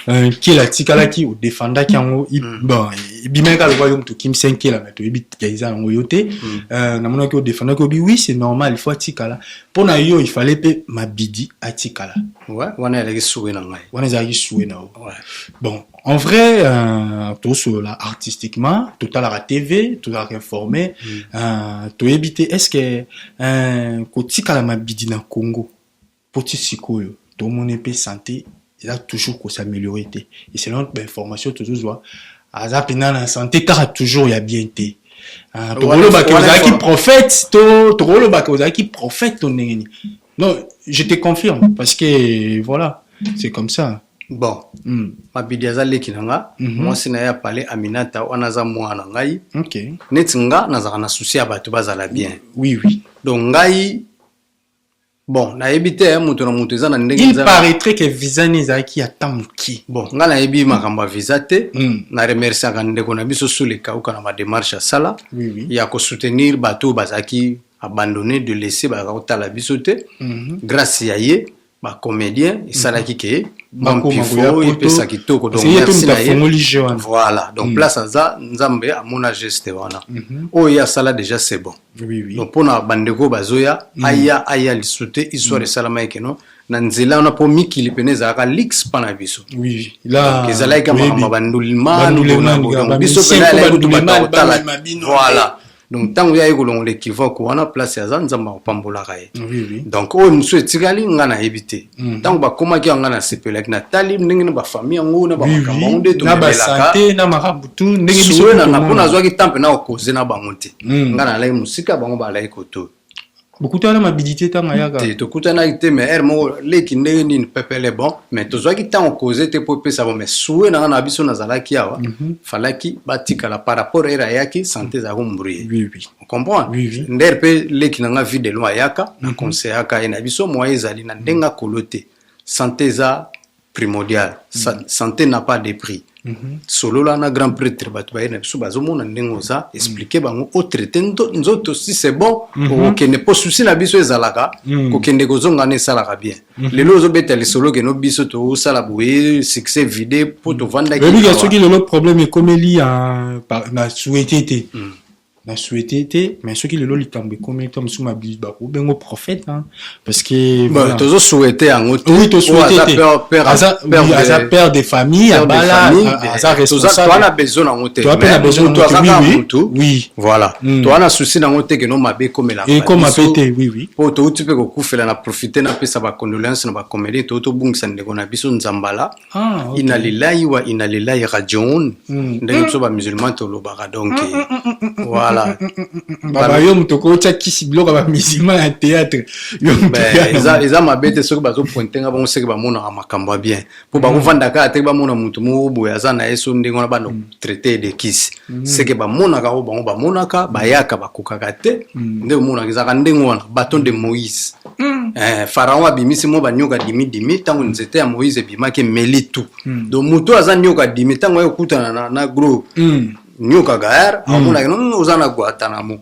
Nkela atikalaki, odefendaki yango. Bon, ebimaki kaka lokola yo moto okimisa Nkela, mais toyebi eza yango yo te. Namonaki odefendaki, obi oui, c'est normal, il faut atikala. Mpo na yo, il fallait mpe Mabidi atikala? Ouais, wana ezalaki souhait na ngai. Wana ezalaki souhait na yo. Bon, en vrai, tosolola artistiquement, totalaka TV, tozalaka informé. Toyebi te, est ce que kotikala Mabidi na Congo po ti sikoyo tomoni mpe santé eza toujours kos'améliorer te, et selon bainformation tozozwa, aza mpenza na santé kaka toujours ya bien te. Tokolobaki ozalaki prophète to tokolobaki ozalaki prophète to ndenge nini? Non, je te confirme, parce que voilà, c'est comme ça. Bon, Mabidi aza leki na nga. Mwasi na ye apale Aminata wana aza mwana na ngai. Neti nga nazalaka na souci ya bato bazala bien. Donc ngai, bon, nayebi te, moto na moto eza na ndenge. Il paraîtrait que visa ni ezalaki ata moke. Bon, ngai nayebi makambo ya visa te. Na remerciaka ndeko na biso Suleka uka na badémarche asala ya kosoutenir bato oyo bazalaki abandonné, délaissé, bazalaka kotala biso te. Grâce ya ye, bacomédien esalaki ke mpifo epesa kitoko. Donc merci na ye, voilà. Donc place aza, Nzambe amona geste wana oyo ye asala déjà, c'est bon. Donc mpona bandeko bazoya, aya lisusu te histoire esalamaki keno na nzela wana, mpo mikili pene ezalaka lix mpa na biso. Ezalaki makambo ya bandulimani, biso pene alaki kutu bato akotala. Voilà, donc ntango ye aye kolongola équivoque wana, place aza, Nzambe akopambolaka ye. Donc oyo mosusu etikali, nga nayebi te. Ntango bakomaki yango, nga nasepelaki, natali ndenge na bafamille yango na bamakambo yango nde tomelaka nanga, mpo nazwaki temps mpe na kokoze na bango te. Nga nalaki mosika, bango balaki koto. Bokutana na Mabidi te ntango ayaka? Te, tokutanaki te, mais heure moko leki ndenge nini pepele. Bon, mais tozwaki ntango koze te mpo epesa. Bon, mais souhait na nga na biso nazalaki awa, falaki batikala par rapport heure ayaki, santé ezalaki embrouillé. Comprendre? Oui. Ndere mpe leki na nga vie de loin ayaka na conseillaka ye na biso moye ezali na ndenge akolo te, santé eza primordial. Santé n'a pas de prix. Solola na grand prêtre, bato baye na biso bazomona ndenge oza, explique bango, otraite nzoto. Si c'est bon, okokende, mpo souci na biso ezalaka kokende kozonga na esalaka bien. Lelo ozobeta lisolo keno biso tosala boye, succès vide mpo tovandaki. Oyebi soki lelo problème ekomeli na souhaité te, na souhaité te, mais soki lelo likambo ekomeli to mosusu Mabidi, bakobengo prophète, hein, parce que voilà. Tozo souhaité yango te. Oui, to souhaité te. Aza père de famille, abala, aza responsable. Toza na besoin nango te. Toza na besoin nango te, oui. Voilà, toza na souci nango te keno mabe ekomela. Ekoma pe te, oui. Po touti mpe kokufela, na profite napesa bacondoléance na bacomédien. Tout tobungisa ndeko na biso Nzambala. Ah, okay. Inna lillahi wa inna lillahi rajiun, ndenge biso bamusulman tolobaka. Donc voilà. Baba, yo moto okotya kisi biloko ya bamusulman ya théâtre. Eza mabe te. Soki bazopointe nga bango, seke bamonaka makambo ya bien, mpo bakovanda kaka te, bamona motu moko boye aza na ye so ndenge wana, banda traité de kisi, seke bamonaka oyo bango bamonaka, bayaka bakokaka te. Nde omonaka ezalaka ndenge wana, bâton de Moïse. Pharaon abimisi mwa banyoka dimi dimi, ntango nzete ya Moïse ebimaki, emeli tout. Donc moto aza nyoka dimi, ntango aye kokutana na gros nyoka gaer, amonaki no oza na Guantanamo.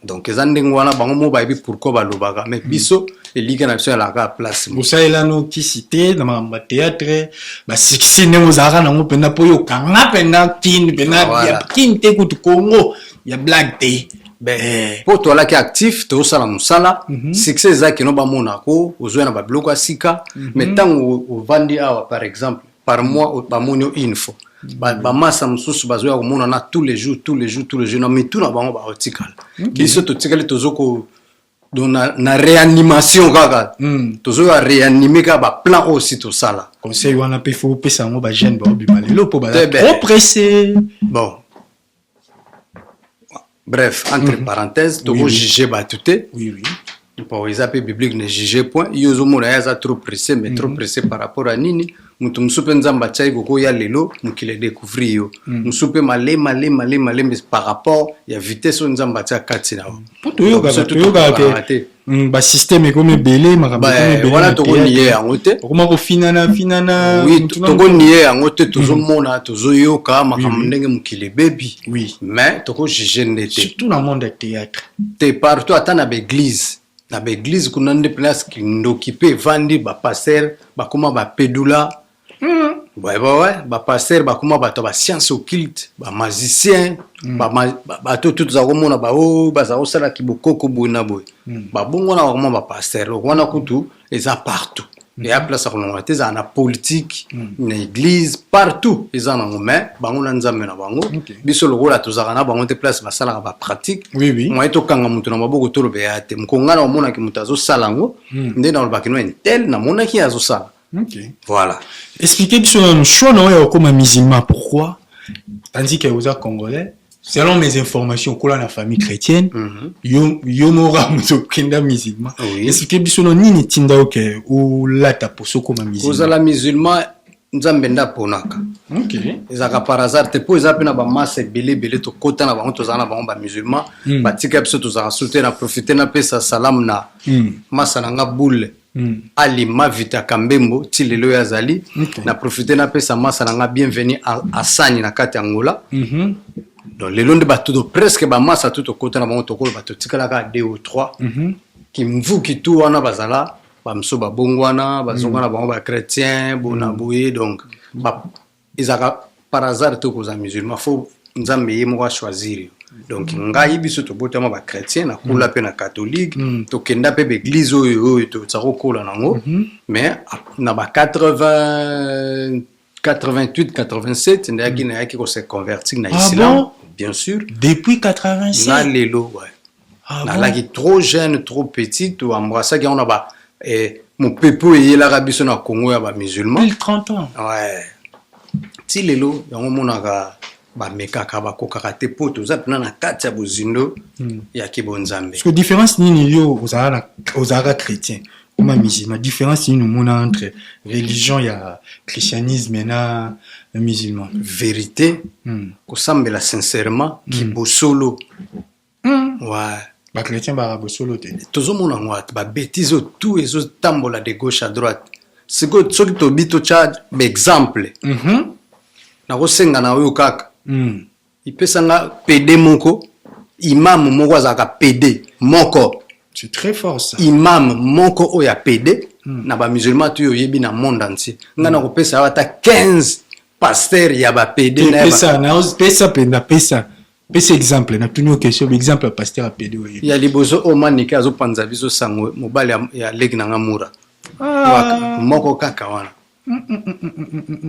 Donc eza ndenge wana, bango mo bayebi pourquoi balobaka, mais biso elika na biso elaka place. Bosalelano kisi te na makambo ya théâtre, basuccès ndenge ozalaka nango mpenza, mpo oyo okanga mpenza kini mpenza ya kini te, kutu Congo ya blague te. Mpo toalaki actif, tozosala mosala, succès eza keno bamonako ozwa na babiloko ya sika. Mais ntango ovandi awa, par exemple, par mois bamoni yo une fois, bamasa mosusu bazoya komonana tous les jours, tous les jours, tous les jours, na mitu na bango baotikala. Biso totikali tozoko donc na réanimation kaka, tozoya réanime kaka baplan oyo si tosala. Conseil wana mpe faut opesa yango bajeune baobima lelo, mpo baza trop pressé. Bon, bref, entre parenthèses, tokojuge bato te. Bon, eza mpe biblique, ne juge point. Yo ozomona ye aza trop pressé, mais trop pressé par rapport à nini? Moto mosusu mpe Nzambe atiaki kokoya lelo, mokili edécouvrir yo. Mosusu mpe malema lema lema lembe par rapport ya vitesse oyo Nzambe atia kati na yo. Po toyokaka toyokaka te basystème ekomi ebele, makambo ekomi ebele. Wana tokonier yango te. Okoma kofinana finana. Oui, tokonier yango te. Tozomona, tozoyoka makambo ndenge mokili ebebi, mais tokojuger nde te. Surtout na monde ya théâtre. Te, partout, ata na baéglise, na baéglise kuna nde place kindoki mpe evandi. Bapasteur bakóma bapedula. Ouais, bapasteur bakóma bato ya bascience occulte, bamagicien, bato tu toza komona bao baza kosalaki bokoko boye na boye, babongo wana bakóma bapasteur. Wana kutu eza partout, eya place ya kolongola te. Ezala na politique, na église, partout eza nango. Mais bango na Nzambe na bango. Biso lokola tozalaka na bango te place basalaka bapratique, moye tokanga moto na maboko, toloba eya te. Moko ngai na omonaki moto azosala yango nde nalobaki no intel namonaki ye azosala. Voilà. Expliquez biso nanu choix na oyo ya kokóma musulman, pourquoi, tandis que oza Congolais? Selon mes informations, okola na famille chrétienne. Yo, yo moko moto okenda musulman. Expliquez biso no nini etinda oke olata poso okóma musulman. Kozala musulman, Nzambe nde aponaka. Ezalaka par hasard te, mpo eza mpe na bamasa ebele ebele tokɔta na bango, tozala na bango bamusulman, batika biso, tozalaka su te. Na profite napesa salamu na masa na nga boule, Ali Mavita Kambembo, ti lelo oyo azali. Na profite napesa masa na nga Bienvenu Asani na kati ya Angola. Donc lelo nde bato to presque bamasa tu tokɔta na bango, tokoloba totikalaka 2 ou 3. Kimvuki tu wana bazala, bamosusu babongwana, bazonga na bango bachrétien bona boye. Donc ezalaka par hasard te kozala musulman, faut Nzambe ye moko achoisir yo. Donc ngai, biso tobotama bachrétien, nakula mpe na catholique, tokenda mpe baeglise oyo oyo toza kokola nango. Mais na ba 80, 88, 87 ndeyaki nayaki kose convertir na Ah islam. bon? Bien sûr. Depuis 87? Na lelo, ouais. Ah bon? Nalaki trop jeune, trop petit, toembrassaki yango na ba mopepe oyo eyelaka biso na Congo ya bamusulman. Pile 30 ans. Ouais, ti lelo yango omonaka bamekaka, bakokaka te, mpo toza mpena na kati ya bozindo ya kibonzambe. Parce que différence nini yo ozalaka chrétien, okoma musulman, différence nini omona entre religion ya christianisme na musulman? Vérité, kosambela sincèrement, kibosolo, ouais. Bachrétien baka bosolo te. Tozomona yango ata babêtise oyo tout ezotambola de gauche à droite. Sikoyo soki tobi totya baexemple, nakosenga na oyo kaka ipesanga PD moko, imam moko azalaka PD moko. C'est très fort, ça. Imam moko oyo ya PD na bamusulman to oyo oyebi na monde entier, ngai nakopesa yo ata 15 pasteur ya baPD na ya Pesa pesa mpenza, pesa, pesa exemple. Natuni yo question, exemple ya pasteur ya PD oyo. Ya liboso oyo Manike azopanza biso sango, mobali ya leki na nga Mura. Moko kaka wana.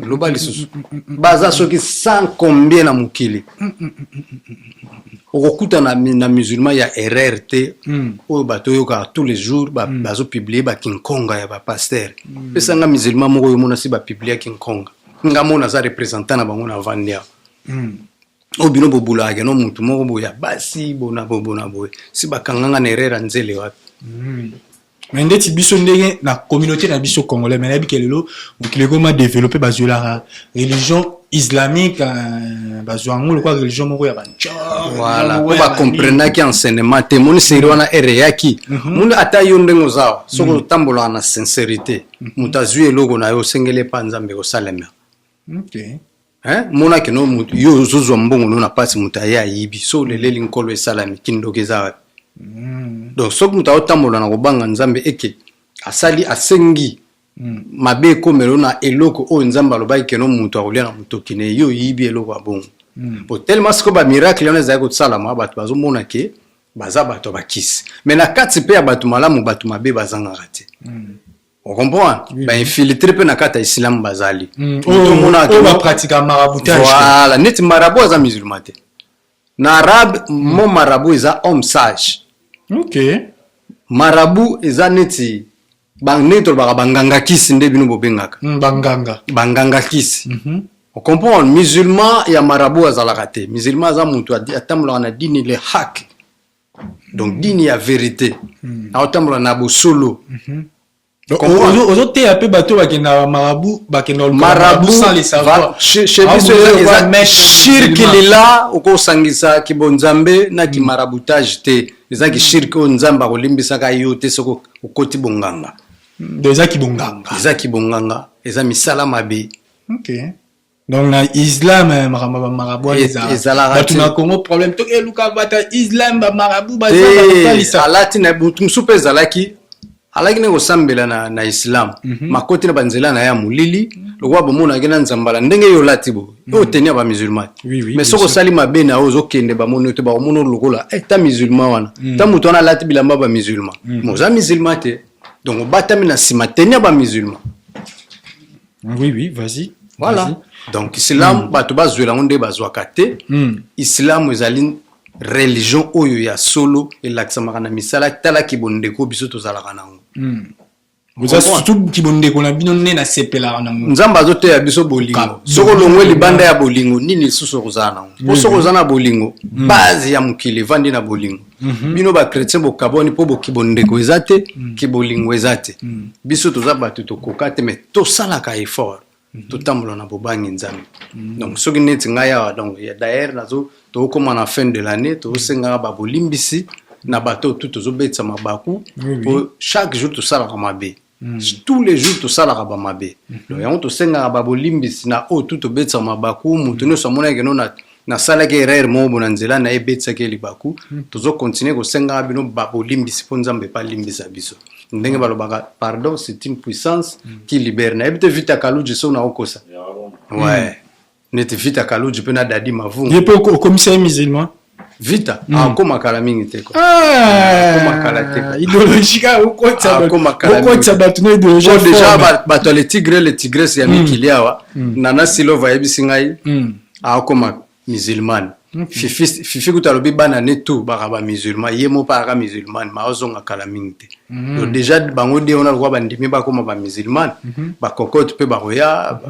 Loba lisusu, baza soki sans combien na mokili. Okokuta na musulman ya erreur te oyo bato oyokaka tous les jours bazopublier bakinkonga ya bapasteur. Pesanga musulman moko oyo omona si bapublier kinkonga. Nga mona aza représentant na bango na vandi awa. Oyo bino bobulaka keno motu moko boye ya basi bona boye bona boye, si bakanganga na erreur ya nzele wapi? Mais ndeti biso ndenge na communauté na biso congolais, mais nayebi ke lelo mokili ekoma développé, bazwelaka religion islamique, bazwa yango lokola religion moko ya banco. Voilà, po bacomprenaki enseignement te. Moni série wana ere eyaki, moni ata yo ndenge oza awa, soki otambolaka na sincérité, moto azwi eloko na yo, osengeli epa Nzambe kosalema. Hein? Monaki no motu yo ozozwa mbongo no na mpasi, moto aye ayibi, so oleleli Nkolo, esalami. Kindoki eza wapi? Donc soki moto aotambola na kobanga Nzambe, eke asali asengi mabe ekomela na eloko oyo Nzambe alobaki keno moto akolia na motoki ne, yo oyibi eloko ya bongo po tellement sikoyo bamiracle wana ezali kosalama, bato bazomona ke baza bato ya bakisi. Mais na kati mpe ya bato malamu, bato mabe bazangaka te. Ocomprendre, bainfiltré mpe na kati ya islam bazali. Moto omonaka Oyo bapratika maraboutage. Voilà, neti marabout aza musulman te. Na arabe, mo marabout eza homme sage. Marabout eza neti ndenge tolobaka banganga kisi, nde bino bobengaka. Banganga. Banganga kisi. Ocomprendre, musulman ya marabout azalaka te. Musulman aza moto atambolaka na dini le haq, donc dini ya vérité, aotambola na bosolo. Ozoteya mpe bato bakenda marabout, bakenda marabout sans le savoir. Chez biso eza shirki lila. Okosangisa kibonzambe na kimaraboutage te. Eza kishirki oyo Nzambe akolimbisaka yo te soki okoti bonganga. Eza kibonganga. Eza kibonganga, eza misala mabe. Ok, donc na islam makambo ya bamarabout ezalaka. Bato na Congo, problème toki eluka bato ya islam, bamarabout. Baza alati na motu mosusu mpe ezalaki alaki nde kosambela na islam, makoti na banzela na ye ya molili, lokola bomonaki na nzambala ndenge yo olati boye, oyo teni ya bamusulman. Mais soki osali mabe na yo, ozokende, bamoni yo te, bakomona lokola ta musulman wana, ta moto wana alati bilamba bamusulman. Mais oza musulman te, donc obatami na nsima teni ya bamusulman. Oui, vas-y. Voilà, donc islam, bato bazwela yango nde bazwaka te. Islam ezali religion oyo ya solo, elakisamaka na misala. Talaki bondeko biso tozalaka nango. Oza surtout kibondeko na bino nde nasepelaka nango. Nzambe azoteya biso bolingo. Soki olongwe libanda ya bolingo, nini lisusu okozala nango? Mpo soki oza na bolingo, base ya mokili evandi na bolingo. Bino bachrétien bokabwani mpo boki bondeko eza te, kibolingo eza te. Biso toza bato tokoka te, mais tosalaka effort, totambola na bobangi Nzambe. Donc soki neti ngai awa, donc d'ailleurs nazo tokóma na fin de l'année, tozosengaka babolimbisi na bato tu tozobetisa mabaku, po chaque jour tosalaka mabe, tous les jours tosalaka bamabe. Donc yango tosengaka babolimbisi na oyo tu tobetisaka mabaku. Moto nyonso amonaki no nasalaki erreur moko bo na nzela na ye, ebetisaki ye libaku, tozocontinuer kosengaka bino babolimbisi mpo Nzambe epa alimbisa biso. Ndenge balobaka, pardon, c'est une puissance qui libère. Nayebi te, Vita Kaluji, soki nakokosa, ouais, neti Vita Kaluji mpe na Dadi Mavungu. Ye mpe okomisa ye musulman? Vita akóma kala mingi te. Akóma kala te. Idéologie kaka okotisa bato na idéologie. Déjà bato ya le tigre, le tigresse ya mikili awa, Nana Silova ayebisi ngai akóma musulmane. Fifi, Fifi kutu alobi bana ne tu baka bamusulman, ye mo mpe aka musulmane, ma ozonga kala mingi te. Donc déjà bango de wana lokola bandimi bakóma bamusulmane, bakokote mpe bakoya,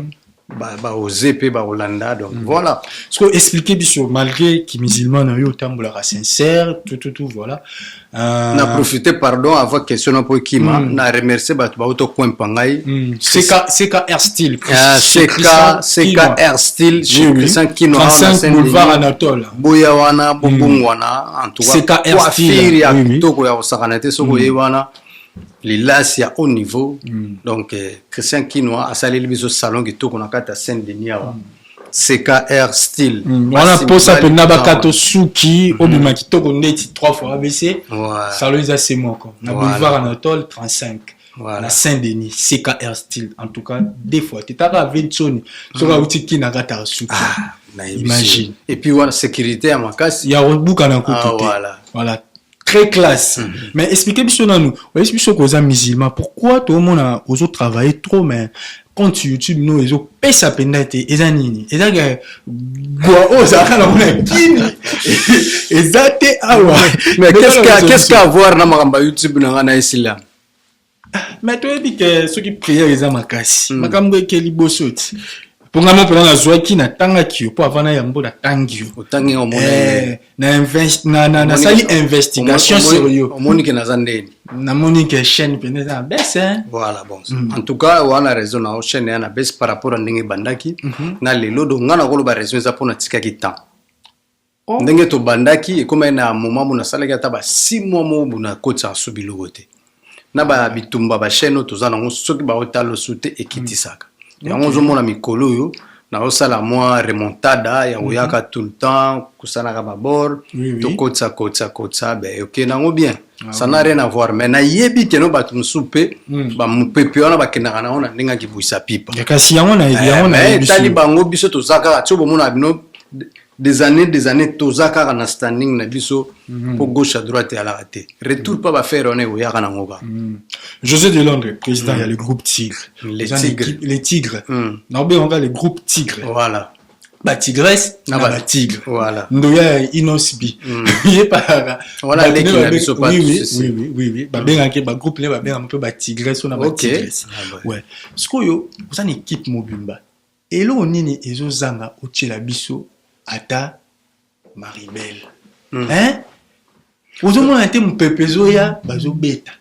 baoze mpe bakolanda. Donc voilà. Parce que expliquer biso, malgré ki musulman na yo, otambolaka sincère, tout tout tout, voilà. Na profiter, pardon, avant question na po ekima, na remercier bato bauta kokwempa ngai. CK, CKR Style. CK, CKR Style chez Christian Kino. 35 boulevard Anatole. Boya wana, bobongwana. En tout cas, coiffure ya kitoko ya kosakana te. Soki oye wana, lilasi ya haut niveau. Donc Christian Kinoa asaleli biso salon kitoko na kati ya Saint Denis awa, CKR Style. Wana mposa mpenza bakato suki, obima kitoko ndeti 3 fois ABC. Salon eza se moko na boulevard Anatole 35 na Saint-Denis, CKR Style. En tout cas, deux fois tetaka avensoni soki auti kina kataka suki. Imagine. Et puis wana sécurité ya makasi. Ya kobuka na kutu te. Voilà, très classe. Mais expliquez biso nanu, oyebisi biso koza musulman, pourquoi toomona ozotravailler trop, mais compte YouTube no ezopesa mpenza te? Eza nini? Ezaka gwa oyo ozalaka nango na kini eza te awa? Mais qu'est-ce qu'a voir na makambo ya YouTube na ngai na islam? Mais toyebi ke soki prière eza makasi, makambo eke liboso ti. Mpo ngai mo mpena nazwaki, natangaki yo mpo avant na yango natangi yo. Otangi? Nasali investigation sur yo. Omoni ke naza ndeni? Namoni ke chaîne mpena eza na baisse. Voilà, bon, en tout cas wana raison na chaîne ya na baisse par rapport à ndenge ebandaki na lelo. Donc ngai nakoloba raison eza mpo natikaki temps. Ndenge tobandaki, ekomaki na moment mo nasalaki ata ba 6 mois moko bo nakotisaka so biloko te na babitumba. Bachaîne oyo toza nango, soki baotala osu te, ekitisaka yango. Ozomona mikolo oyo naosala mwa remontada ya koyaka tout le temps, kosalaka babord, tokotisa kotisa kotisa, be okende yango bien. Ça n'a rien à voir, mais nayebi keno bato mosusu mpe bamopepe wana bakendaka nango na ndenge akibwisa pipa. Kasi yango na yango na etali bango. Biso toza kaka ti bomona bino des années, des années, toza kaka na standing na biso, mpo gauche à droite eyalaka te, retour mpa bafere wana ekoyaka nango kaka. José de Londres, président ya le groupe Tigre. Les Tigres. Les Tigres, nabengaka le groupe Tigre. Voilà. Batigresse na batigre. Voilà. Ndoya ya Inosbi ye palaka. Wana leki na biso. Pa oui, babengaki bagroupe ne, babengaka mpe batigresse na batigresse. Ouais, sikoyo oza na équipe mobimba, eloko nini ezozanga otiela biso ata Maribel, hein? Ozomona te, mopepe ezoya, bazobeta,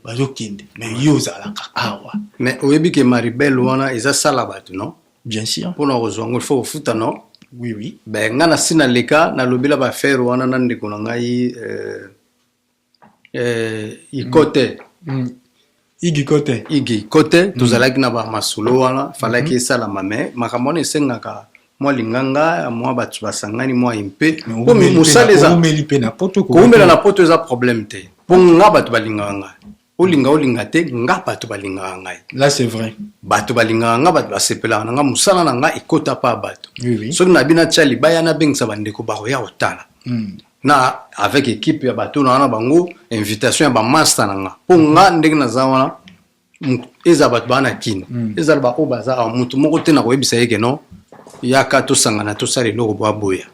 bazokende, mais yo ozalaka awa. Mais oyebi ke Maribel wana eza sala bato, non? Bien sûr. Mpona kozwa yango, il faut kofuta, non? Oui. Ben, nga na si naleka, nalobela baaffaire wana na ndeko na ngai Ikote. Igi Kote. Igi Kote. Tozalaki na bamasolo wana, falaki esalama, mais makambo wana esengaka mwa linganga, mwa bato basangani, mwa mpe mpo mosala eza. Oumeli mpe na Poto. Kowumela na Poto eza problème te, mpo nga bato balingaka ngai. Olinga, olinga te, nga bato balingaka ngai. Là, c'est vrai. Bato balingaka nga, bato basepelaka na nga, mosala na nga ekota pa bato. oui, oui. Soki na bino atia libaya, nabengisa bandeko, bakoya kotala na avec équipe ya bato na wana, bango invitation ya bamaster na nga, mpo nga ndenge naza wana, eza bato baa na Kini, ezala baoyo baza awa, motu moko te na koyebisa ye ke non, yaka tosangana, tosala eloko. Bo aboya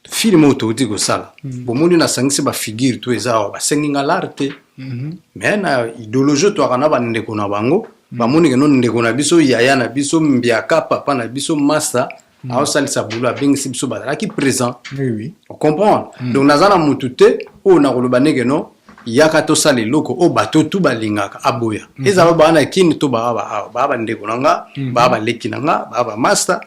film oyo touti kosala, bomoni nasangisi bafigure to eza awa, basengi nga lare te, mais na idéologie oyo toyaka na bandeko na bango, bamoni ke no, ndeko na biso, yaya na biso, mbiaka, papa na biso, masa aosalisa bulu, abengisi biso, bazalaki présent. Oui. Ocomprendre? Donc naza na mutu te oyo nakoloba ndenge no, yaka tosala eloko oyo bato tu balingaka, aboya. Ezala baa na Kini to baa awa, baa bandeko na nga, baa baleki na nga, baa bamaster.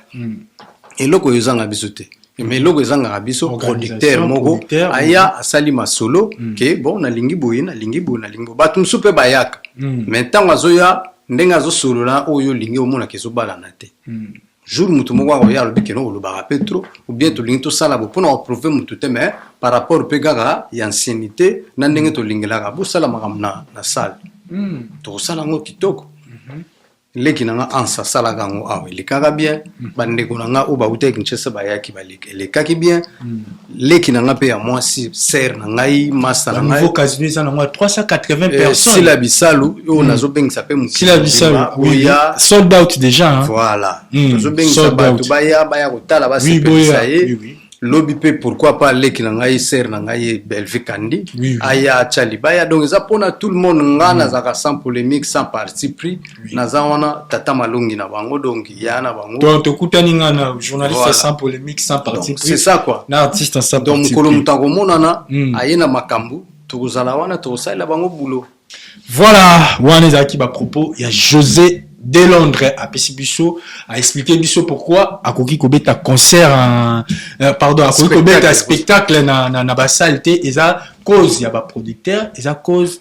Eloko oyo ezanga biso te, mais eloko ezangaka biso, producteur moko producteur, aya asali masolo ke bon, nalingi boye, nalingi boye, nalingi boye. Bato mosusu mpe bayaka, mais ntango azoya, ndenge azosolola oyo olingi, omonaka ezobalana te. Jour motu moko akoya, alobi keno olobaka mpe trop, ou bien tolingi tosala bo mpona koprouver motu te, mais par rapport mpe kaka ya ancienneté na ndenge tolingelaka, bosala makambo na salle, tokosala yango kitoko. Leki na nga Anse asalaka yango awa, elekaka bien. Bandeko na nga oyo bautaki Kinshasa bayaki, elekaki bien. Leki na nga mpe ya mwasi, sœur na ngai, master na ngai. Nouveau casino eza nango ya 380 personnes. Sila Bisalu oyo nazobengisa mpe. Sila Bisalu, oui, sold out déjà, hein? Voilà. Tozobengisa bato baya kotala, basepelisa ye. Lobi mpe, pourquoi pas, leki na ngai, sœur na ngai Belvi Kandi aya atya libaya. Donc eza mpona tout le monde. Nga nazalaka sans polémique, sans parti pris. Naza wana tata malongi na bango, donc ya na bango. Donc tokutani nga na journaliste sans polémique, sans parti pris. C'est ça quoi. Na artiste sans Donc mokolo moto akomonana aye na makambo, tokozala wana, tokosalela bango boulot. Voilà, wana ezalaki bapropos ya José de Londres. Apesi biso, aexpliquer biso pourquoi akoki kobeta concert en, pardon, akoki kobeta spectacle na basalle te. Eza cause ya baproducteur, eza cause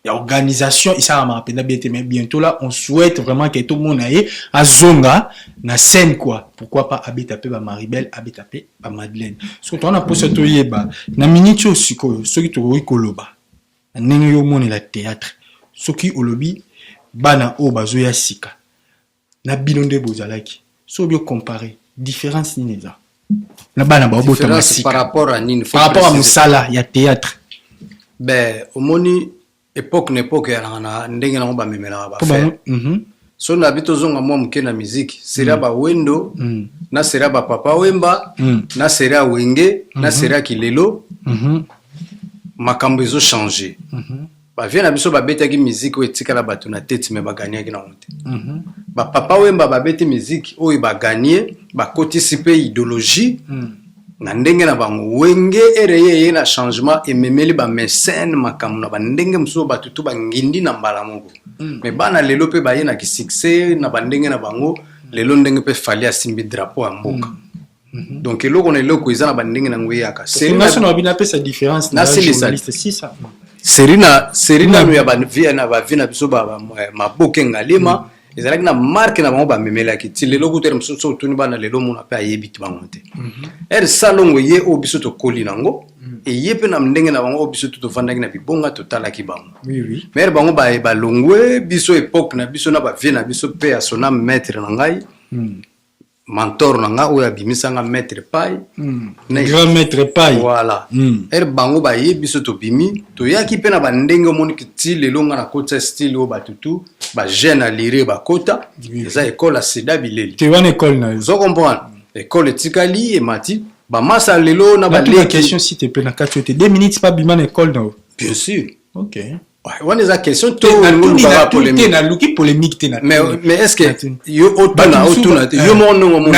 ya organisation esalamaka mpenza bien te. Mais bientôt là, on souhaite vraiment ke tomona ye azonga na scène quoi. Pourquoi pas abeta mpe bamaribel, abeta mpe bamadeleine. Soki towana mposa toyeba na miniti oyo sikoyo, soki tokoki koloba na ndenge yo omonela théâtre, soki olobi bana oyo bazoya sika na bino nde bozalaki, soki obi ocomparer, différence nini eza na bana baobotama sika? Par rapport à nini? Par rapport à mosala ya théâtre. Ben, omoni, époque na époque eyalaka na ndenge nango bamemelaka baaffaire. So na bi tozonga mwa moke na musique, série ya bawendo na série ya bapapa Wemba na série ya Wenge na série ya Kilelo, makambo ezochanger. Bavieux na biso babetaki musique oyo etikala bato na tete, mais baganiaki nango te. Bapapa Wemba babeti musique oyo baganie, bakotisi mpe idéologie na ndenge na bango. Wenge ere ye eye na changement, ememeli bamesene makambo na bandenge mosusu, bato to bangindi na mbala moko. Mais bana lelo mpe baye na kisuccès na bandenge na bango. Lelo ndenge mpe Fally asimbi drapeau ya mboka. Donc eloko na eloko eza na bandenge nango eyaka. Napesa différence. Série na série nano ya bavieux na bavieux na biso, Maboke Ngalema, ezalaki na marque na bango bamemelaki ti lelo. Kutu ere mosusu otuni bana lelo, mona mpe ayebi ti bango te. Ere salongo ye oyo biso tokoli nango, eye mpe na ndenge na bango oyo biso to tovandaki na bibonga, totalaki bango. Mais ere bango balongwe, biso époque na biso na bavieux na biso mpe ya sona, maître na ngai, mentor na nga oyo abimisanga, maître Pai. Grand maître Pai. Voilà. Ere bango baye, biso tobimi, toyaki mpe na bandenge. Omoni ti lelo nga nakotisa style oyo bato tu bajeune alire bakota, eza école ya Seda Bileli. Te, wana école na yo. Ozo comprendre? École etikali, emati bamasa lelo na baleki. Question, s'il te plaît, na kati oyo te, 2 minutes pa bima na école na yo. Bien sûr. Ok. Wana eza question to te? Naluki polémique te. Mais est ce que yo otuna te, yo moko ndongo? Mona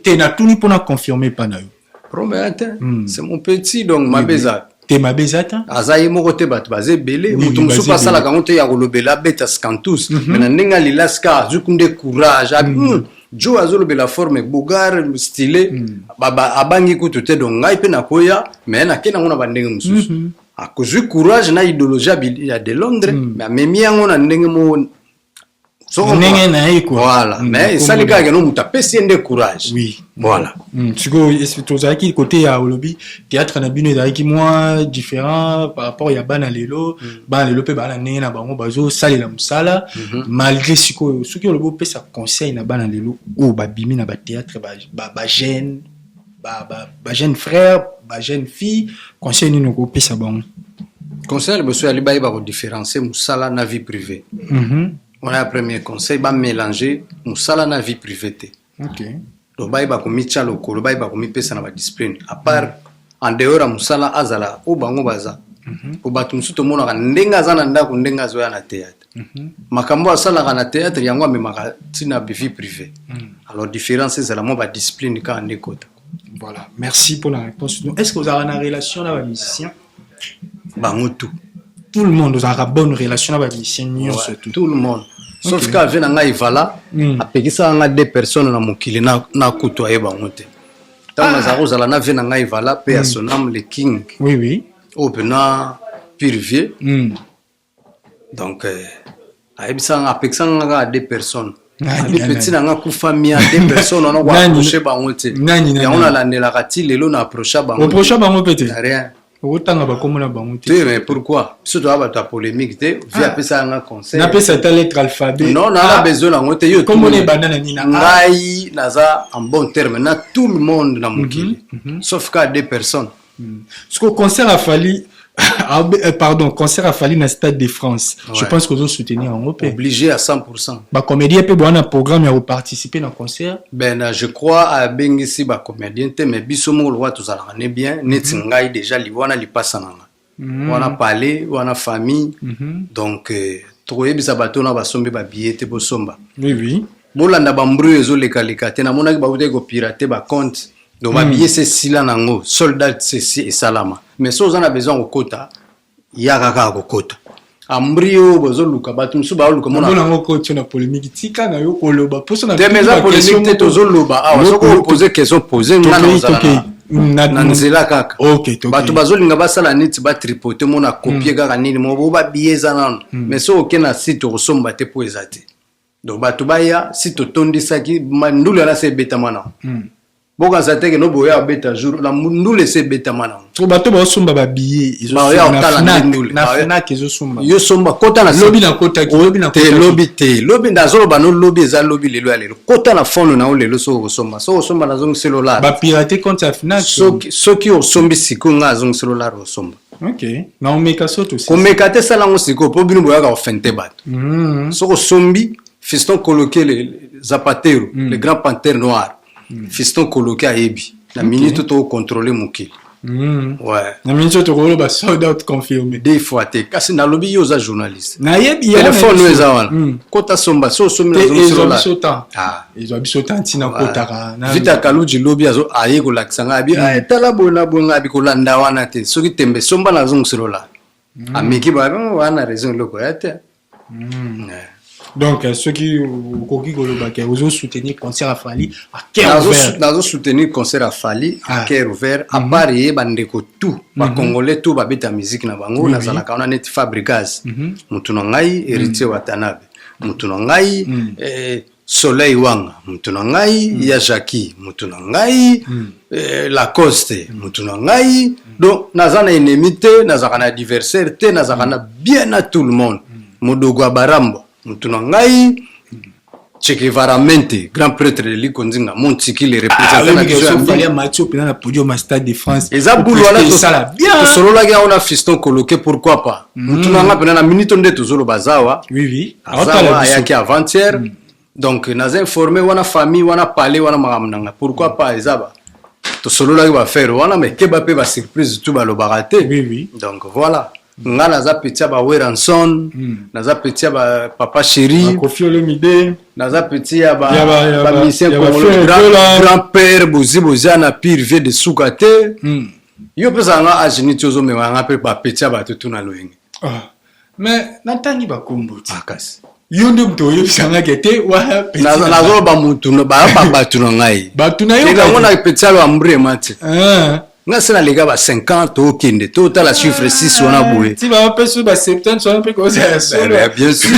te, natuni mpona confirmer pa na yo. Problème te, c'est mon petit, donc mabe eza. Te, mabe eza te. Aza ye moko te, bato baza ebele. Moto mosusu asalaka yango te ya kolobela, abeta scantus, mais na ndenge alilas ka azwi nde courage. Jo azolobela forme bogar style, abangi kutu te. Donc ngai mpe nakoya, mais nake nango na bandenge mosusu. Akozwi courage na idéologie ya de Londres, mais amemi yango na ndenge moko. Ndenge na ye quoi. Voilà, mais esali kaka keno moto apesi ye nde courage. Voilà. Sikoyo tozalaki côté ya olobi théâtre na bino ezalaki mwa différent par rapport ya bana lelo. Bana lelo mpe baa na ndenge na bango bazosalela mosala malgré. Sikoyo soki olobi opesa conseil na bana lelo oyo babimi na bathéâtre, bajeune, bajeune frère, bajeune fille, conseil nini okopesa bango? Conseil liboso yali bayeba kodifférencier mosala na vie privée. Wana ya premier conseil, bamélange mosala na vie privée te. Donc bayeba komitya lokolo, bayeba komipesa na badiscipline à part, en dehors ya mosala, azala oyo bango baza. Po bato mosusu tomonaka ndenge aza na ndako, ndenge azoya na théâtre, makambo asalaka na théâtre yango amemaka ntina vie privée. Alors différence ezala mwa badiscipline kaka nde kota. Voilà, merci pour la réponse. Est ce que vous avez une relation na bamusicien? Bango tout. Tout le monde, ozalaka bonne relation na bamusicien nyonso? Tout, tout le monde, sauf ka ave na ngai vala apekisaka nga deux personnes na mokili na kutu ayeba yango te. Ntango nazala kozala na vie na ngai vala mpe ya sonam le king oyo mpena pure vieux. Donc ayebisaka nga, apekisaka nga kaka deux personnes. Abi petit na nga kufa mia, deux personnes wana koapproche bango te. Yango nalandelaka ti lelo, na approcha bango. Approcha bango mpe te? Rien. Okotanga bakombo na bango te? Te, mais pourquoi? Biso toza bato ya polémique te. Vieux apesaka nga conseil. Napesa ata lettre alphabet? Non, naza besoin nango te. Yo kombo na ebanda na nini? Ngai naza en bon terme na tout le monde na mokili, sauf ka deux personnes. Siko concert ya Fally, pardon, concert ya Fally na Stade de France, je pense qu'ozo soutenir yango mpe? Obligé à 100%. Bacomédien mpe bowana programme ya koparticiper na concert? Ben na, je crois abengisi bacomédien te, mais biso moko lokwa tozalaka ne bien neti ngai déjà wana lipasa na nga wana, palais wana, famille. Donc tokoyebisa bato wana basombi babillet te, bosomba. oui oui Bolanda bambru ezolekaleka te. Namonaki bautaki kopirater bacompte, donc babillet se esila nango, sold out sesi esalama. Mais so oza na besoin kokota, yaka kaka kokota. Ambri oyo bozoluka, bato mosusu baoluka. Mona yango koti na polémique, tika na yo koloba mposo. Te, mais eza polémique te, tozoloba awa. Soki opose question, pose nga na ozala na nzela kaka. Bato bazolinga basala neti batripote, mona kopie kaka nini mo bo babillet eza nano, mais soki oke na site okosomba te mpo eza te. Donc bato baya, si totondisaki ndulu wana se ebetama nango. Bokanisa teke no boya abeta jour na ndulu ese ebetama nango. Bato baosomba babillet. Baoya kotala ndule. Na Fnac ezosomba. Yo somba, kota na lobi nakotaki, lobi. Te, lobi te, lobi nazoloba no, lobi eza lobi, lelo ya lelo. Kota na phone na yo lelo, soki okosomba, soki osomba, nazongisi lolare. Bapirate compte ya Fnac. Soki osombi sikoyo, ngai azongisi lolare, osomba. Ok, na omeka so tosi. Komeka te, sala yango sikoyo, mpo bino boyaka kofente bato. Soki osombi, Fiston Koloke le Zapatero, le grand panthère noir, Fiston Koloke ayebi na minute tokocontrôle mokili. Ouais. Na minute oyo tokoloba sold out confirmé. Deux fois te, kasi nalobi yo oza journaliste. Nayebi. Telefone oyo eza wana, kota somba. So osombi, ezwa biso temps, ezwa biso temps ntina kotaka. Vita Kaluji lobi aye kolakisa ngai, abi tala boye na boye. Ngai abi kolanda wana te, soki tembe somba, nazongiselola ameki ba wana raison eloko ya te. Donc soki okoki koloba ke ozosoutenir concert ya Fally à cœur ouvert? Nazosoutenir concert ya Fally à cœur ouvert. À part ye, bandeko tout bacongolais tout babeta musique na bango, nazalaka wana neti Fabrigaz, motu na ngai Héritier Watanabe, motu na ngai Soleil Wanga, motu na ngai ya Jacki, motu na ngai Lacoste, motu na ngai. Donc naza na ennemi te, nazalaka na adversaire te, nazalaka na bien na tout le monde. Modogo ya Barambo, motu na ngai Che Guevara Mente, grand prêtre de Likonzinga, Montiki, le représentant na biso ya Fally Mathieu mpena na podium ya Stade de France. Eza bulu wana tosololaki yango na Fiston Koloke, pourquoi pas motu na nga mpena na minute nde tozoloba azawa. Azawa, ayaki avant-hier. Donc naza informé wana, famille wana, palais wana, makambo na nga, pourquoi pas. Eza ba tosololaki baaffaire wana, mais keba mpe basurprise tu balobaka te. Donc voilà, nga naza petit ya baweranson, naza petit ya bapapa chéri. Kofi Olomide. Naza petit ya bamusicien congolais, grand père Bozi Boziana, pire vieux de suka te. Yo opesaka nga age nini ti ozomema nga mpe bapeti ya bato tuna loyenge? Ah, mais natangi bakombo ti. Ah, kasi yo nde moto oyebisangaki te wana petit na nga. Nazoloba mutu baya bato na ngai. Bato na yo. Yango na petit alo ambrema te. Ah. Nga se naleka ba 50, tokende totala chiffre 6 wana boye. Ti bapesi ba 70 wana mpe kozala solo. Ben, bien sûr,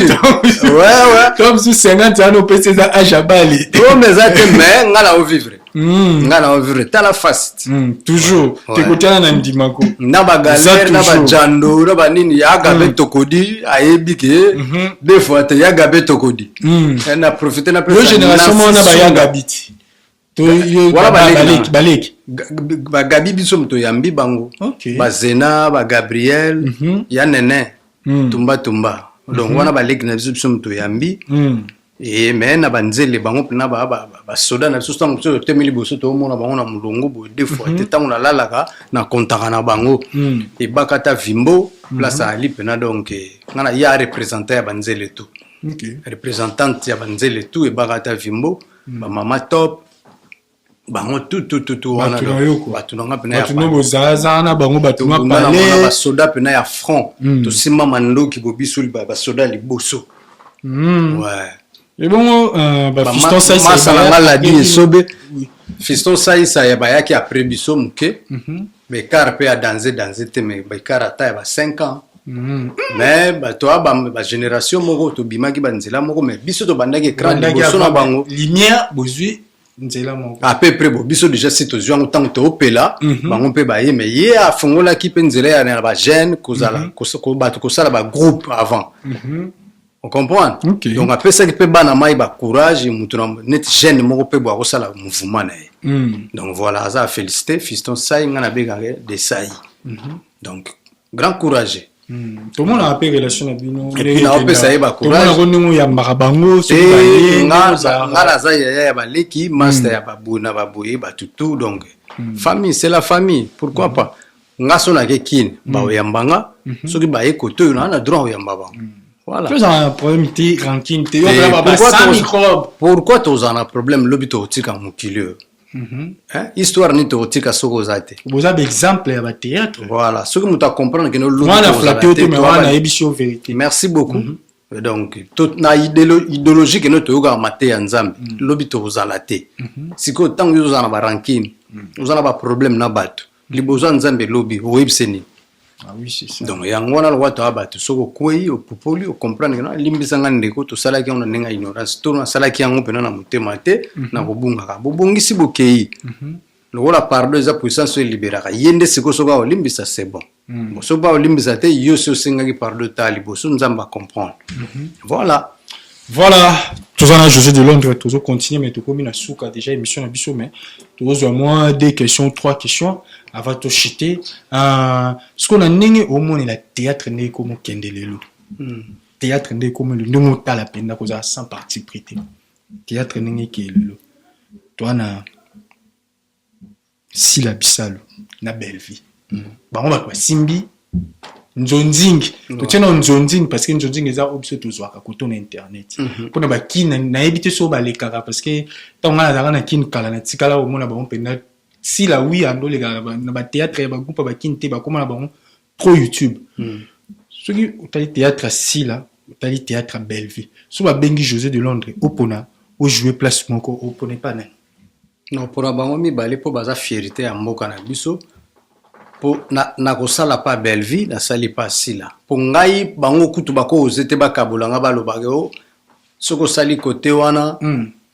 ouais. To mosusu 50 wana opesi eza age ya bali. To mais eza te, mais nga na ovivre, nga na ovivre, tala face. Toujours. Tekotala na ndimako. Na bagalère, na toujours. Bajando na banini ya Gabe Tokodi, ayebi ke deux fois te ya Gabe Tokodi. Na profite na yo génération moko na bayanga biti to yo. Wana baleki na baleki baleki. Bagabi biso moto oyambi bango. Bazena, bagabriel ya nene, tumba tumba, donc wana baleki na biso, biso moto oyambi. E mais na banzele bango mpena basoda na biso, ntango biso totemi liboso, toomona bango na molongo boye deux fois te. Ntango nalalaka, nakontaka na bango. Ebaka ta vimbo place ali mpena, donc nga na ya représentant ya banzele tout, représentante ya banzele tout, ebaka ta vimbo, bamama top, bango tout tout tout tout wana. Bato na donc, yo quoi. Bato na nga mpena ya bato no bozalazala na bango, bato tobunda na bango na mapale. Basoda mpena ya front, tosimba mandoki bo biso basoda ya liboso. Ouais. Ebongo bafiston? Masa na nga ladi esobe, fiston saisa ya bayaki après biso moke, baécart mpe ya danse danse te, mais baécart ata ya ba 5 ans, mais bato ya bagénération moko, tobimaki banzela moko, mais biso tobandaki écran liboso na bango. Lumière bozwi nzela moko. À peu près. Bo biso déjà si tozwi yango ntango toopela bango mpe baye, mais ye afungolaki mpe nzela ya na bajeune kozala bato kosala bagroupe avant, on comprend. Donc apesaki mpe bana mai bacourage, moto na neti jeune moko mpe bo akosala mouvement na ye. Donc voilà, aza afélicité fiston sai, nga nabengaka de sai, donc grand courage. Tomonaka mpe relation na bino. Et puis naopesa ye bacourage. Tomonako ndenge oyambaka bango soki te baye, nga ndenge ozalaka. Nga naza yaya ya baleki, master ya baboye na baboye, bato tout, donc famille, c'est la famille, pourquoi pas? Nga so nake kine, baoyamba nga, soki baye kote oyo, naa na droit oyamba bango, voilà. Tozala na problème te, rancune te, yo Eh, mpena pourquoi basa microbe. Pourquoi tozala na problème? Lobi tokotika mokili oyo. Hein? Histoire nini tokotika soki oza te? Boza baexemple ya bathéâtre. Voilà, soki moto acomprendre kende lobi wana tozala flatte yo te, mais wana nayebisi yo vérité. Merci beaucoup. Donc na idéologie kende toyokaka mateya ya Nzambe, lobi tokozala te. Sikoyo ntango yo ozala na barancune, oza na baproblème na bato liboso ya Nzambe, lobi okoyebisa nini? Ah oui, c'est ça. Donc yango wana, lokwa toya bato, soki okwei, opupoli, ocomprendre kena limbisanga ndeko, tosalaki yango na ndenge ya ignorance to nasalaki yango mpena na motema te, na kobungaka, bobongisi, bokei lokola pardon eza puissance oyo eliberaka ye nde. Sikoyo soki aolimbisa, c'est bon. Bon, soki mpe aolimbisa te, yo si osengaki pardon, ta liboso Nzambe acomprendre, voilà. Voilà, toza na José de Londres, tozo continuer, mais tokomi na suka déjà émission na biso, mais tozwa mwa deux questions, trois questions avant tochite. Sikoyo na ndenge omonela théâtre, ndenge ekomi okende lelo, théâtre ndenge ekomi lelo, ndenge otala mpenza kozala sans parti pris te, théâtre ndenge ekeye lelo, toa na Sila Bisalo na Bellevie, bango bato basimbi nzonzingi, totie na nzonzingi parce que nzonzingi eza oyo biso tozwaka koto na internet mpona bakini. Nayebi te so balekaka, parce que ntango ngai nazalaka na Kini kala, natikala komona bango mpenza. Sila wi ando olekaka na bathéâtre ya bagroupe ya bakini te, bakóma na bango pro YouTube. Soki otali théâtre ya Sila, otali théâtre ya Bellevie, so babengi José de Londres opona ojoue place moko, opona epa nani? Non, mpona bango mibale, mpo baza fierté ya mboka na biso. Mpo na kosala pa Bellevie, nasali pa Sila, mpo ngai bango kutu bakoose te bakabola nga, balobaka o soki osali kote wana,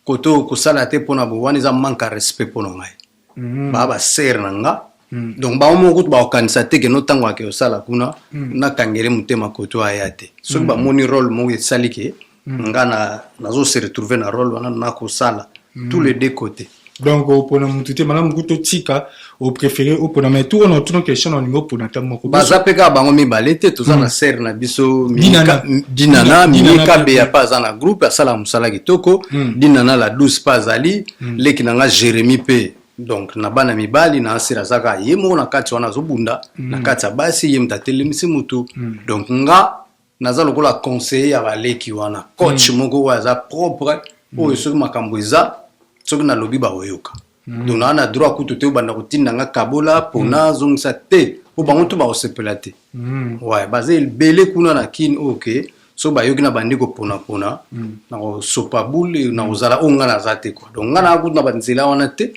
kote oyo kosala te, mpona bo wana eza manque ya respect mpo na ngai. Baa basere na nga, donc bango moko kutu bakokanisa te keno ntango ake kosala kuna, nakangele motema kote oyo aya te. Soki bamoni rôle moko esali ke nga nazo se retrouver na rôle wana, nakosala tous les deux côtés. Donc opona mutu te, malamu kutu otika, opréféré opona, mais tout wana otuna question na olingi opona ata moko. Baza mpe kaka bango mibale te, toza na sere na biso. Dinana. Dinana. Dinana. Mimi Kabeya mpe aza na groupe, asalaka mosala kitoko. Dinana la douce mpe azali leki na nga, Jérémi mpe. Donc na bana mibali na asere, aza kaka ye moko na kati wana, azobunda na kati ya basi, ye moto atelemisi mutu. Donc nga naza lokola conseiller ya baleki wana, coach moko oyo aza propre, oyo soki makambo eza, soki nalobi, bakoyoka. Donc naa na droit kutu te obanda kotinda nga kabola mpona azongisa te, mpo bango to bakosepela te. Ouais, baza ebele kuna na Kini oyo ke so bayoki na bandi koponapona, na kosopa bule, na kozala oyo nga naza te quoi. Donc nga naa kutu na banzela wana te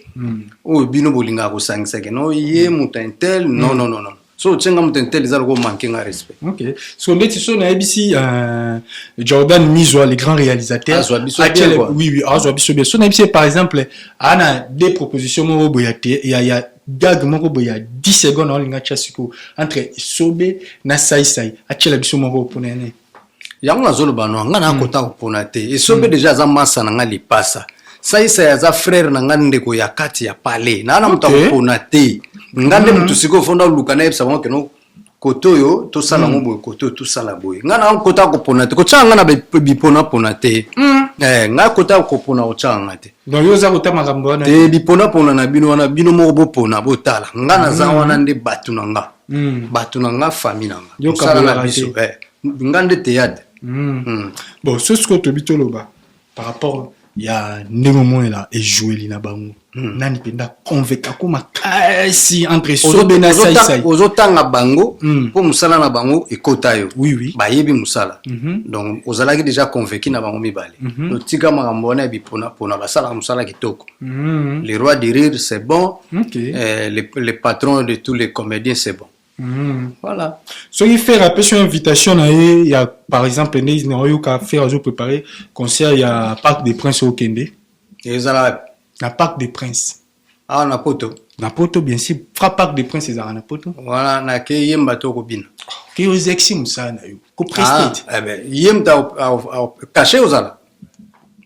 oyo bino bolingaka kosangisa ke no ye moto un tel. Non, non, non, non, so otienga moto un tel, eza lokola manque nga respect. Ok, so ndeti so nayebisi Jordan Mizwa, le grand réalisateur. Azwa biso bien, quoi. Oui, azwa biso bien. So nayebisi ye, par exemple, aa na deux propositions moko boye ya te ya gag moko boye ya 10 secondes, aolinga tia sikoyo entre Sobe na Saisai, atiela biso moko mpona ene. Yango nazoloba no, nga nakota kopona te. Esobe déjà aza masa na nga lipasa, Saisai aza frère na nga, ndeko ya kati ya pale naa na moto. Akopona te, nga nde motu sikoyo fonda oluka nayebisa bango keno kote oyo tosala yango boye, kote oyo tosala boye. Nga na kota kopona te, kotyaka nga na biponapona te. Nga kota kopona, kotyaka nga te. Donc yo oza kota makambo wana? Te, biponapona na bino wana, bino moko bopona, botala. Nga naza wana nde bato na nga, bato na nga, famille na nga. Yo mosala na kabolaka biso. te. Nga nde théâtre. Bon, so sikoyo tobi toloba par rapport ya ndenge omonela ejoueli na bango, nani mpenza convaincako makasi entre Sobe na Saisai? Ozotanga bango mpo mosala na bango ekota yo. Oui. Bayebi mosala. Donc ozalaki déjà convaincu na bango mibale. Totika makambo wana ya biponapona, basalaka mosala kitoko. Le roi du rire, c'est bon. Le patron de tous les comédiens, c'est bon. Voilà. Soki Ferre apesi yo invitation na ye ya, par exemple nde naoyoka Ferre azopréparé concert ya Parc des Princes, okende? Ezala wapi? Na Parc des Princes. Awa na Poto? Na Poto, bien sûr. Fra Parc des Princes ezalaka na Poto. Wana nake yemba to kobina? Ke ozexi mosala na yo koprester. Ah, eh ben, ye moto cachet ozala.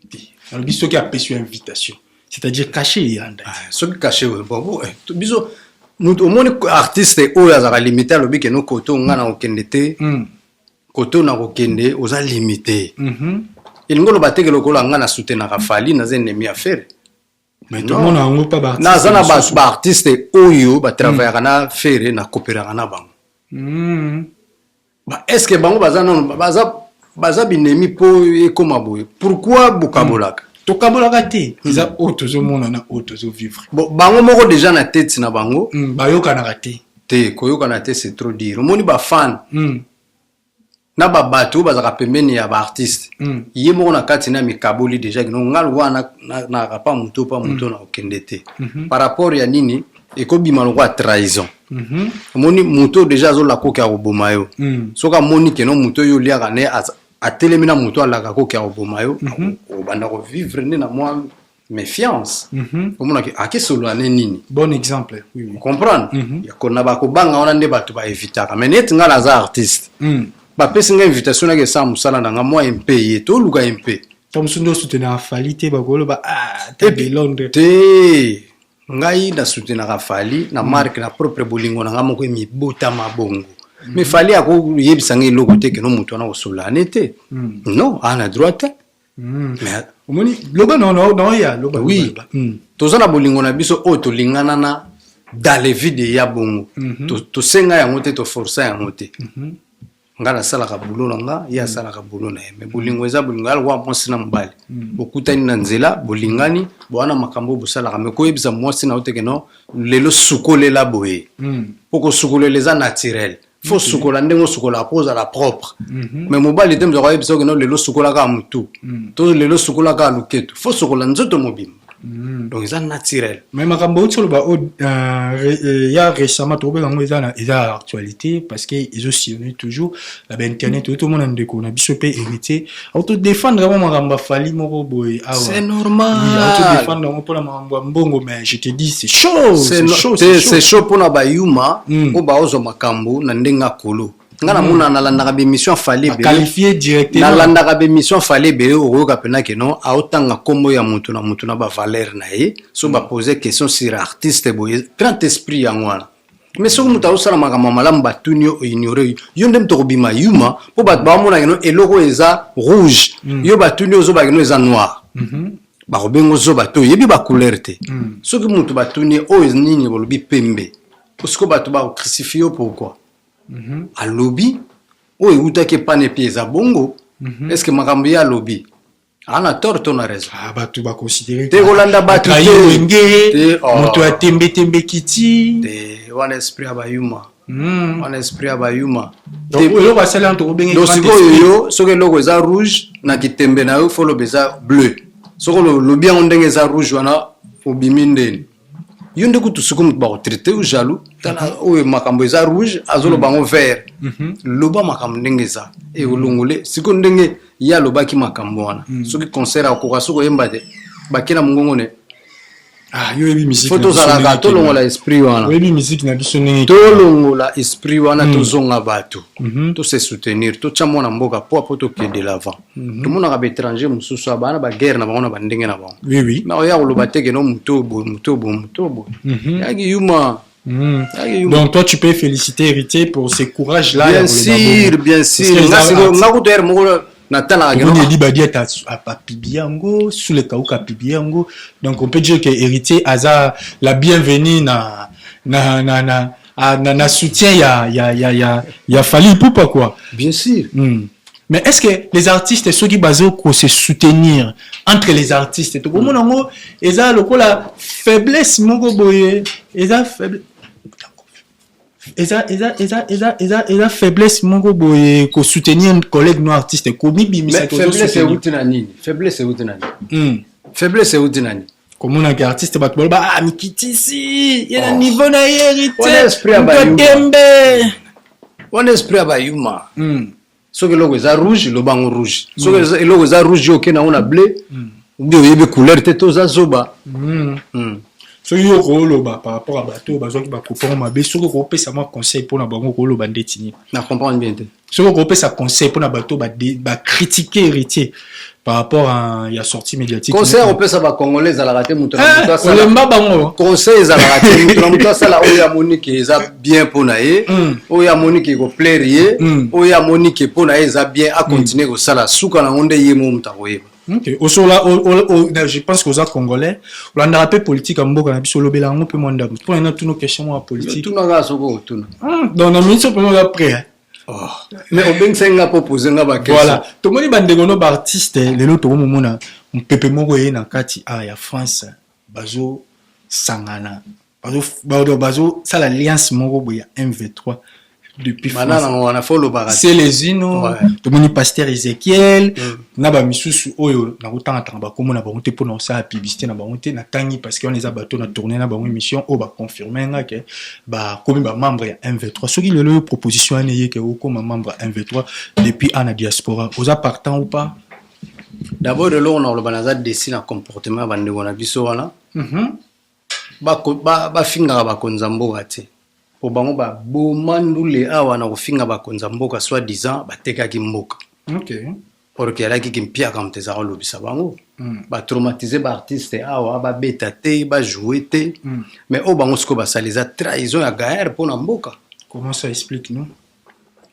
Te, nalobi soki apesi yo invitation, c'est-à-dire cachet eyanda. Ah, soki cachet oyo, bon, biso moto omoni artiste oyo azalaka limité, alobi keno kote nga na kokende te, kote oyo na kokende oza limité. Elingi oloba teke lokola nga na soutenaka Fally, naza ennemi ya Ferre. Mais tomona yango mpa baartiste Naza na mosusu. Baartiste oyo batravaillaka na Ferre, na kopéraka na bango. Ba, est ce que bango baza nano baza binemi mpo ekóma boye? Pourquoi bokabolaka? Tokabolaka te, eza oyo tozomona na oyo tozovivre. Bon, bango moko déjà na tete na bango. Bayokanaka te. Te, koyokana te, c'est trop dire. Omoni bafan na babato oyo bazalaka pembeni ya baartiste, ye moko na kati na mikaboli déjà kino nga lokola naka pa moto pa moto na kokende te. Par rapport ya nini ekobima lokola trahison. Omoni moto oyo déjà azolaka koki ya koboma yo. Soki amoni keno moto oyo oliaka ne atelemi na moto alaka koki ya koboma yo, obanda kovivre nde na mwa méfiance. Omonaki akesolola ne nini. Bon exemple, oui. Comprendre? Na bakobanga wana nde bato baevitaka. Mais neti nga naza artiste, bapesi nga invitation, naki esala mosala na nga mwa mpe ye toluka mpe. To mosusu nde osoutenaka Fally te, bakoloba ah, te de Londres. Te, ngai nasoutenaka Fally na marque na propre bolingo na nga moko emibotama bongo. Mais Fally akoyebisa ngai eloko te keno moto wana kosolola ne te. Non, aa na droit te. Mais Omoni, loba naoya loba. Oui. Loba. Toza na bolingo na biso oyo tolingana na dans le vide ya bongo. Tosenga yango te, toforsa yango te. Nga nasalaka boulot na nga, ye asalaka boulot na ye. Mais bolingo eza bolingo ya lokola mwasi na mobali. Bokutani na nzela, bolingani, bowana makambo oyo bosalaka. Mais koyebisa mwasi na yo te ke non, lelo sukolela boye, mpo kosukolela eza naturel, faut sukola ndenge osukolaka mpo ozala propre. Mais mobali te moto akoyebisa oke no lelo sukolaka motu to lelo sukolaka luketu. Faut sukola nzoto mobimba, donc eza naturel. Mais makambo outi oloba oyo ya récemment, tokobenga yango eza ya actualité parce que ezosillonne toujours na bainternet. Oyo tomona ndeko na biso mpe Héritier autodéfendre yango, makambo ya Fally moko boye awa. C'est normal. Oui, autodéfendre yango mpona makambo ya mbongo. Mais je te dis, c'est chaud. C'est c'est no- chaud. te, C'est chaud. C'est chaud mpona bayuma oyo baozwa makambo na ndenge ya kolo. Nga namona, nalandaka bémission Fally ebele. Qualifié directement. Nalandaka bémission Fally ebele, okoyoka mpena keno aotanga nkombo ya motu na motu na bavaleur na ye. So bapose question sur artiste boye, grand esprit yango wana. Mais soki moto azosala makambo ya malamu, batuni yo, oignore yo, yo nde moto okobima yuma, mpo bato baomona keno eloko oyo eza rouge, yo batuni yo, ozoba keno eza noir, bakobenga ozoba te, oyebi bacouleur te. Soki moto batuni oyo nini, bolobi pembe, siko bato bakocrucifie yo. Pourquoi? Alobi oyo eutaki epana epi eza bongo. Est ce que makambo ye alobi Ana tort to na raison? Ah, bato baconsidere Te, kolanda bato te. Wenge Te, oh. moto ya tembetembe kiti. Te, wana esprit ya bayuma. Wana esprit ya bayuma. Donc eloko asali wana, tokobenge Donc grand sikoyo esprit. Yo, soki eloko eza rouge na kitembe na yo, fo loba eza bleu. Soki olobi yango ndenge eza rouge wana, obimi ndeni yo nde kutu. Sikoyo moto bakotraite yo jaloux. Tala oyo, makambo eza rouge, azoloba yango vert. Loba makambo ndenge eza e olongole. Sikoyo ndenge ye alobaki makambo wana, soki concert akoka, soki oyemba te, bake na mongongo ne. Ah, yo oyebi musique Fo na biso tozalaka ndenge tolongola esprit wana. Oyebi musique na biso ndenge Tolongola esprit wana, tozonga bato, tose soutenir, totya mwana mboka po tokende l'avant. Tomonaka baétranger mosusu bana baguerre na bango na bandenge na bango. oui oui Mais oya koloba te keno moto oyo boye, moto oyo boye, moto oyo boye, yaki yuma. Yaki yuma. Donc toi, tu peux féliciter Héritier pour ce courage là. Bien sûr, bien sûr. Nga kutu ere moko natalaka keno. Omoni Edi Badi ata apublié yango sous le kauka, apublié yango. Donc on peut dire que Héritier aza la bienvenue na soutien ya Fally Ipupa, quoi. Bien sûr. Mais est-ce que les artistes, ceux qui bazo ko se soutenir entre les artistes, tokomona yango eza lokola faiblesse moko boye, eza faible, eza faiblesse moko boye kosoutenir collègue no artiste komibimisa? Mais faiblesse euti na nini? Faiblesse euti na nini? Faiblesse euti na nini? Komonaka artiste, bato baloba: "Ah, mikitisi ye na niveau na ye." Wana esprit ya Héritier bayuma. Tembe. Wana esprit ya bayuma. Soki eloko eza rouge, loba yango rouge. Soki eloko eza rouge, yo okende yango na bleu obi oyebi couleur te, to oza zoba. Soki yo kooloba par rapport à bato oyo bazwaki bacoupongo mabe, soki okopesa mwa conseil mpona bango, kooloba ndeti nini? Na comprendre bien te. Soki okopesa conseil mpona bato bacritique Héritier par rapport à ya sortie médiatique. Conseil opesa bacongolais ezalaka te. Moto na moto asala. Olemba bango. Conseil ezalaka te. Moto na moto asala oyo amoni ke eza bien mpo na ye, oyo amoni ke ekoplaire ye, oyo amoni ke mpo na ye eza bien, acontinue kosala. Suka nango nde ye mo moto akoyeba. Ok, osola je pense que oza congolais, olandaka mpe politique ya mboka na biso, olobela yango mpe mwa ndambo. Mpona na tuna question mwa ya politique. Otuna kaka soki otuna. Donc na miniti mpenza oza prêt, hein? Oh. Mais obengisaki nga mpo pose nga baquestion. Voilà, tomoni bandeko no baartiste lelo, tokomomona mopepe moko eye na kati a ya France, bazosangana, bazosala alliance moko boye ya MV3 depuis Bana France. Nango wana fo olobaka te. Celezino. Tomoni pasteur Ezekiel na bamisusu oyo nakotangatanga bakombo na bango te mpona kosala publicité na bango te. Natangi parce que wana eza bato na tourne na bango émission oyo baconfirme nga ke bakomi bamembre ya MV3. Soki lelo oyo proposition wana eye ke okóma membre ya MV3 depuis ana diaspora, oza partant ou pas? D'abord, eloko na koloba, naza déçu na comportement ya bandeko na biso wana. Bafingaka bakonzi ya mboka te, po bango baboma ndule awa na kofinga bakonzi ya mboka, soi disant batekaki mboka. Or ke alaki kimpiaka, moto ezaka kolobisa bango. Batraumatize baartiste awa, babeta te, bajoue te. Mais oyo bango sikoyo basali eza trahison ya guerre mpo na mboka. Comment ça? Explique nous.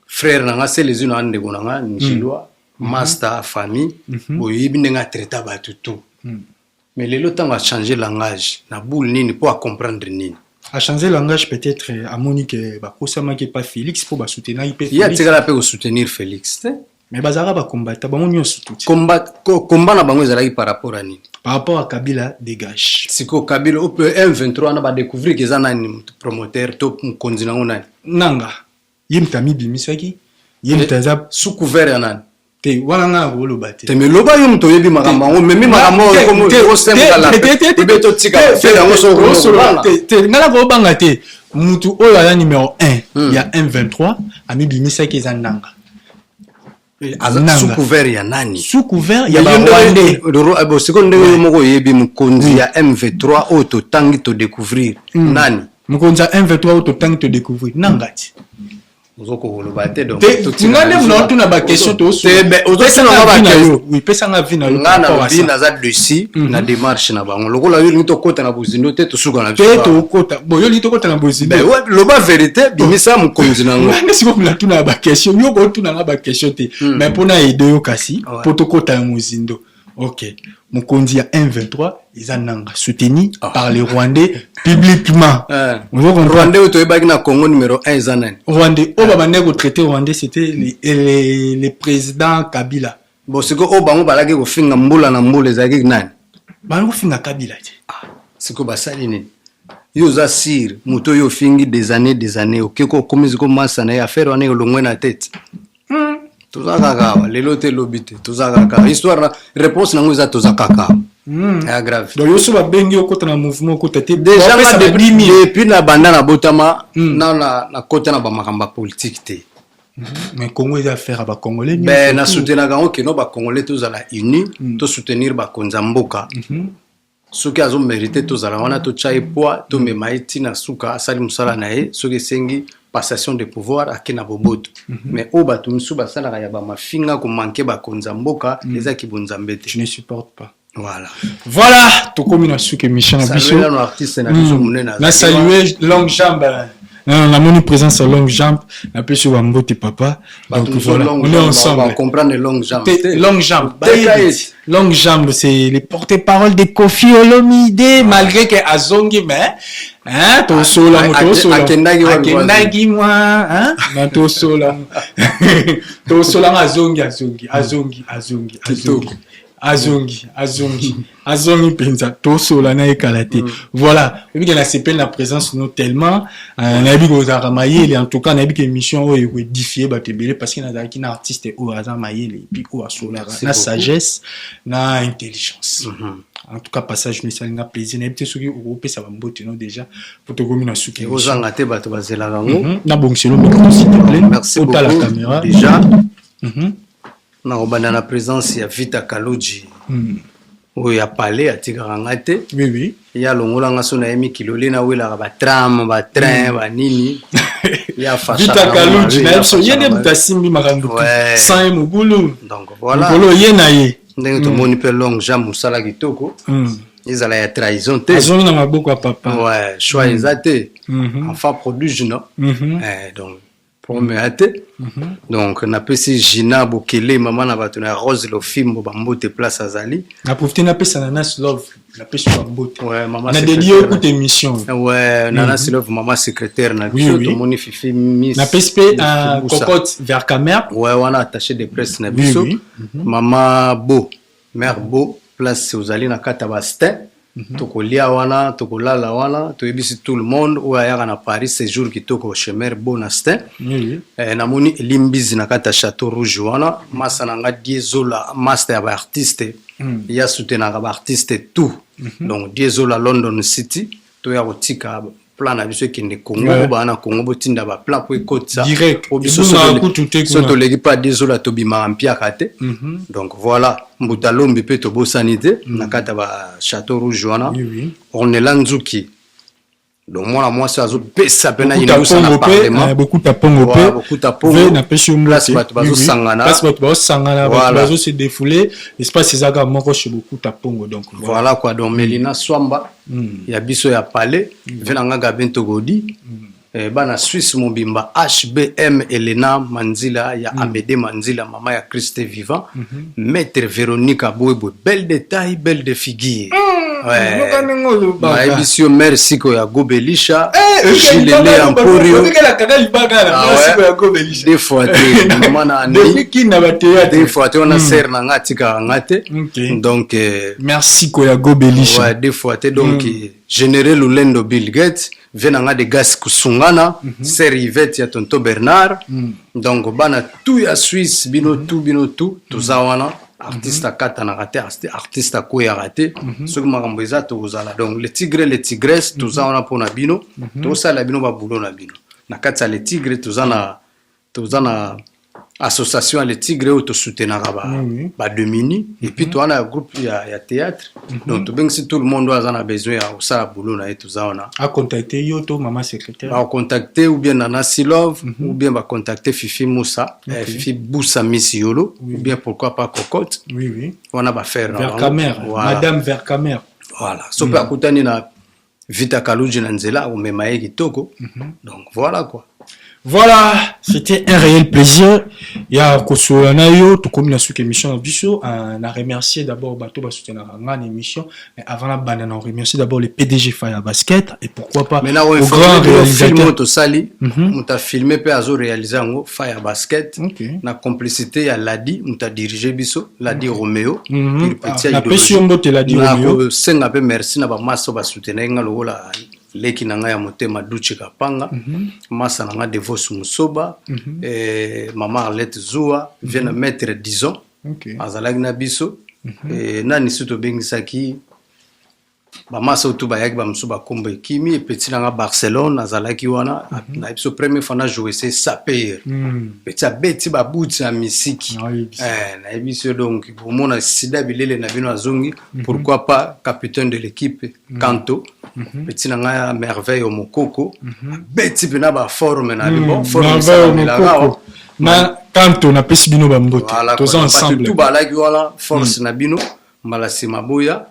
Frère na nga Selezi, na ndeko na nga Njilwa, master famille, boyebi ndenge atraita bato tout. Mais lelo ntango achange langage na boule nini mpo acomprendre nini? A changé langage, peut-être amoni ke bakosamaki epa Félix mpo basoutenaki mpe Ye Félix. atikala mpe kosoutenir Félix te. Mais bazalaka bakombata bango nyonso tuti. Combat na bango ezalaki par rapport à nini? Par rapport à Kabila dégage. Sikoyo Kabila ope M23 wana, badécouvrir ke eza nani moto promoteur to mokonzi nango nani? Nanga ye moto amibimisaki, ye moto aza. Sous couvert ya nani? Te, wana nga na koloba te. Te, me loba, yo moto oyebi makambo yango, memi makambo oyo osemkala obe totika fe yango sokobanga. Te, nga na kobanga te. Mutu oyo aza numéro 1 ya M23 amibimisaki, eza Nanga. Aza sous couvert ya nani? Sous couvert ya barwandais. Sikoyo ndenge yo moko oyebi mokonzi ya M23 oyo totangi todécouvrir, nani? Mokonzi ya M23 oyo totangi todécouvrir, Nanga ti. Ozokoka koloba te donc. Nga nde muna otuna baquestion. Pesanga avis na yo. Nga nalobi naza déçu na démarche na bango. Lokola yo olingi tokɔta na bozindo te, tosuka na te. Tokota bon, yo olingi tokota na bozindo. Loba vérité, bimisa mokonzi nango. Nga nde sikoyo muna tuna ya baquestion, yo kotuna nga baquestion te. Mais mpona aide yo kasi mpo tokɔta ya mozindo, ok, mokonzi ya M23 eza Nanga, soutenu par les Rwandais publiquement. Rwandais oyo toyebaki na Congo numéro 1 eza nani? Rwandais oyo babandaki kotraite rwandais, c'était les président Kabila. Bon, sikoyo oyo bango balaki kofinga mbula na mbula ezalaki nani? Bango kofinga Kabila te. Ah, sikoyo basali nini? Yo oza sire, moto oyo ofingi des années, des années, oke ko okomi sikoyo masa na ye, affaire wana elongwe na tete. Toza kaka awa, lelo te, lobi te, toza kaka. Histoire na réponse nango eza toza kaka awa. Ya grave. Donc yo so babengi okota na mouvement, okota te? Déjà Bapesa nga ba 10 000. Depuis na banda nabotama, na nakota na bamakambo ya politike te. Mais Congo eza affaire ya Bacongolais Ben, nyonso. Nasoutenaka yango keno Bacongolais tozala uni, tosoutenir bakonzi ya mboka. Soki azomérite, tozala wana, totya ye poids, tomema ye ntina suka asali mosala na ye. Soki esengi passation de pouvoir, ake na boboto. Mais oyo bato mosusu basalaka ya bamafinga, komanke bakonzi ya mboka, ezaki bonzambe te. Je ne supporte pas. Voilà. Voilà, tokomi na suka émission na biso. Saluer nano artiste na biso monene. Na saluer Longue Jambe. Non, namoni présence ya Longue Jambe, napesi yo bambote, papa. Donc voilà, on est ensemble. Comprendre Longue Jambe. Longue Jambe. Teka. Longue Jambe, c'est les porte-parole de Kofi Olomide, malgré que azongi, mais hein, tosola Ah, tosola. Akendaki wapi? Akendaki mwa, hein, na tosola. Tosola, azongi, azongi, azongi, azongi, azongi. Azongi, azongi, azongi mpenza, tosola na ekala te. Voilà, oyebi ke nasepeli na présence no tellement, nayebi kozalaka mayele. En tout cas, nayebi ke émission oyo ekoédifie bato ebele, parce que nazalaki na artiste oyo aza mayele et puis oyo asolaka Merci na beaucoup. sagesse na intelligence. En tout cas, passage no esalinga plaisir. Nayebi te soki okopesa bambote no déjà po tokomi na suki. Ekozanga te, bato bazelaka yango. Nabongiselo micro, s'il te plaît. Merci Otala beaucoup. caméra. Déjà nakobanda na présence ya Vita Kaloji oyo ya palais, atikaka nga te. Oui oui Ye alongolanga so naye mikili ole, nawelaka batram, batrain, banini, ye afashaka. Vita Nango Kaluji mabe, na ye biso, ye afashaka nde mabe. moto asimbi makambo. Sans ye, mobulu. Donc voilà. Likolo ye na ye. Ndenge tomoni mpe Longue Jambe, mosala kitoko, ezala ya trahison te. Azongi na maboko ya papa. Ouais, choix eza te. Enfant prodige, non? Eh, donc problème ya te. Donc napesi Gina Bokele, mama na bato na Rose Lofimbo, bambote place azali. Na profite napesa na Nas Love, napesi bambote. Ouais, mama Na dédie secrétaire. Okuta émission. Ouais, Nana Silove, mama secrétaire na biso. Tomoni Fifi Miss Napesi mpe Busa. Cocotte Vercamer. Ouais, wana attaché de presse na biso. Mama Bo, mare Bo, place ozali na kati ya Bastin, tokolia wana, tokolala wana, toyebisi tout le monde oyo ayaka na Paris, séjour kitoko chez mare Bo na Stein. Eh, namoni Elimbizi na kati ya Château Rouge wana, masa na nga Diesola, master ya baartiste, ya soutenaka baartiste tout. Donc Diesola London City, toya kotika plan na biso ekende Congo. Baa na Congo, botinda baplan po ekotisa. Direct. Po biso Ebungaka kutu te so kuna. Toleki mpe Diesola, tobimaka mpiaka te. Donc voilà, Mbuta Lombi mpe tobosani te na kati ya ba Château Rouge wana. Ornela Nzuki, donc mwana mwasi azopesa mpe na Bokuta inusa na Pongo mpe parlement. Bokuta Pongo mpe. Bokuta Pongo. Ve napesi yo mbote. Place bato bazosangana. Place bato bazosangana, bato Voilà. bazose défoulé, espace ezaka moko chez Bokuta Pongo, donc voilà. Voilà quoi, donc Melina Swamba ya biso ya palais, ve na nga Gabin Togodi. Eh, bana Suisse mobimba, HBM, Elena Manzila ya Amédée Manzila, mama ya Christ vivant, maître Véronique Aboyeboye, belle de taille, belle de figure. Ouais. Yoka ndenge olobaka. Nayebisi yo, mare siko ya Gobelisha, Gilele ya Mporio. Okokelaka libaka na Ah siko ouais. ya Gobelisha. Deux fois te, mama na Ani. Depuis kina bathéâtre. Deux fois te wana, sere na nga atikaka nga te. Donc Merci koya Gobelisha. Ouais, deux fois te. Donc généré Lulendo Bill Gates, ve na nga de gas kusungana, sœur Yvette ya tonto Bernard. Donc bana tout ya Suisse, bino tout, bino tout, toza wana. Artiste akatanaka te, artiste akweyaka te. Soki makambo eza, tokozala. Donc le tigre, le tigresse, toza wana mpona bino, tokosalela bino babulo na bino. Na kati ya le tigre, toza na association ya le tigre oyo tosoutenaka bademini, et puis toza na groupe ya théâtre. Donc tobengisi tout le monde oyo aza na besoin ya kosala boulot na ye, toza wana. Acontacte yo to mama secrétaire. Bakocontacte ou bien Nana Silove, ou bien bacontacte Fifi Musa, eh, Fifi Busa Miss Yolo, ou bien pourquoi pas Cocotte. Wana bafaire na bango. Vercamer. Voilà. Madame Vercamer. Voilà, so mpe akutani na Vita Kaluji na nzela, akomema ye kitoko. Donc voilà quoi. Voilà, c'était un réel plaisir. Ya kosolola na yo, tokomi na suka émission na biso. Na remercier d'abord bato basoutenaka nga na émission. Mais avant na banda, na remercier d'abord le PDG Fire Basket et pourquoi pas Maintenant, au grand film oyo réalisateur. Tosali, moto afilme mpe azoréalise yango, Fire Basket, na complicité ya Ladi, moto adirige biso, Ladi Romeo. Pur petit. Ah, napesi yo mbote, Ladi Romeo. Nakosenga mpe merci na bamasa oyo basoutenaki nga, lokola leki na ngai ya motema Duche Kapanga, masa na nga Devos Musoba, mama Arlette Zuwa, vie na maître Dison azalaki na biso. Nani si tobengisaki bamasa oyo tu bayaki, bamosusu bakombo ekimi. Epeti na nga Barcelone azalaki wana na biso, première fois na jouer se saper. Peti abeti babuti na misiki. Nayebi. Nayebi so, donc bomona sida bilele na bino azongi. Pourquoi pas capitaine de l'équipe Kanto, petit na ngai ya Merveille Omokoko, abeti mpena baforme na bon forme. Merveille Esalamelaka awa. Omokoko na Kanto, napesi bino bambote. Voilà, Toza quoi. Bato ensemble. tu balaki wana, force na bino. Mbala nsima boya,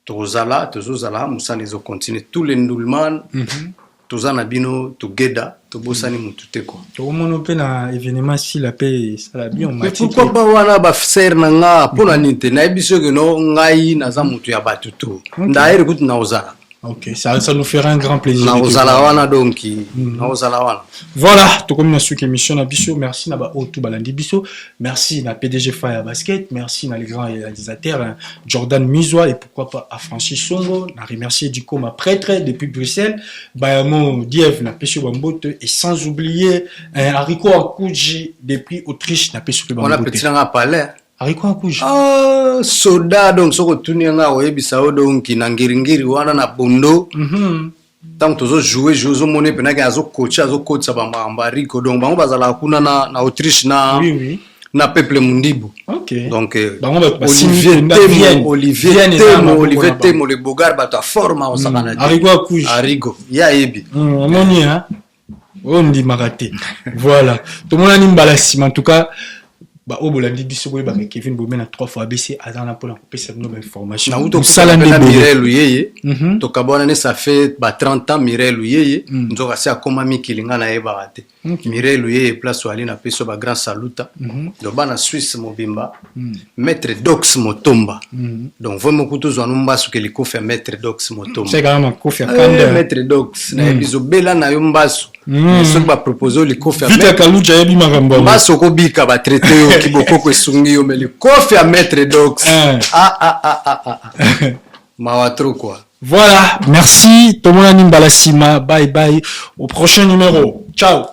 tozala, tozozala, mosala ezocontinue. Tous les ndulman, toza na bino together, tobosani motu te quoi. Tokomona mpe na événement sila mpe esala bien. Mais pourquoi pas wana bafrère na nga, mpo na nini te? Nayebi soki no ngai naza motu ya bato to ndayere kutu naozala. Ok, ça nous fera un grand plaisir de te Nakozala voir. wana, donc nakozala wana. Voilà, tokomi na suka émission na biso. Merci na ba oyo tu balandi biso. Merci na PDG Fire Basket, merci na les grands réalisateurs, hein, Jordan Mizwa et pourquoi pas à Francis Songo. Na remercier Diko ma prêtre depuis Bruxelles, Bayamo Diev na pesio bambote et sans oublier, hein, Hariko Akuji depuis Autriche na pesio Wana bambote. Petit nanga palais. Hariko Akuji. Ah, soda, donc soki otuni nga oyebisa yo, donc na ngiringiri wana na bondo, ntango tozojoue joue, ozomona mpenaki azokoche, azokotisa bamakambo ya Riko. Donc bango bazalaka kuna na Autriche na na peuple Mundibu. Donc Bango bato basimbi Olivier mpenza Temo, Vienne. Olivier Vienne eza na Temo, maboko Olivier na bango. Temo le bogar, bato ya forme akosakana te. Hariko Akuji. Arigo ye ayebi. Omoni, hein? Oyo ndimaka te. Voilà, tomonani mbala nsima. En tout cas, baoyo bolandi biso, boyebaka Kevin Bome na 3 fois ABC aza na mpona kopesa bino bainformation. Nauti Mosala nde na ebele. Mireille Luyeye, tokabwana ne, ça fait ba 30 ans. Mireille Luyeye nzoka se akóma mikili, nga nayebaka te. Mireille Luyeye, place oyo ali, napesi yo bagrand saluta. Donc bana Suisse mobimba, maître Dox Motomba, donc voi moko tozwa no mbasu ke likofi ya maître Dox Motomba. C'est quand même makofi ya Eh, kanda. Maître Dox, nayebi zobela na yo mbasu. Mais soki bapropose yo likofi ya Vita maître Kaluja ayebi makambo yango. mbasu, okobika batraite yo kibokoko esungi yo, mais likofi ya maître Dox, ah, ah, ah, ah, ah, ah. Mawa trop quoi. Voilà, merci, tomonani mbala nsima. Bye bye, au prochain numéro, ciao.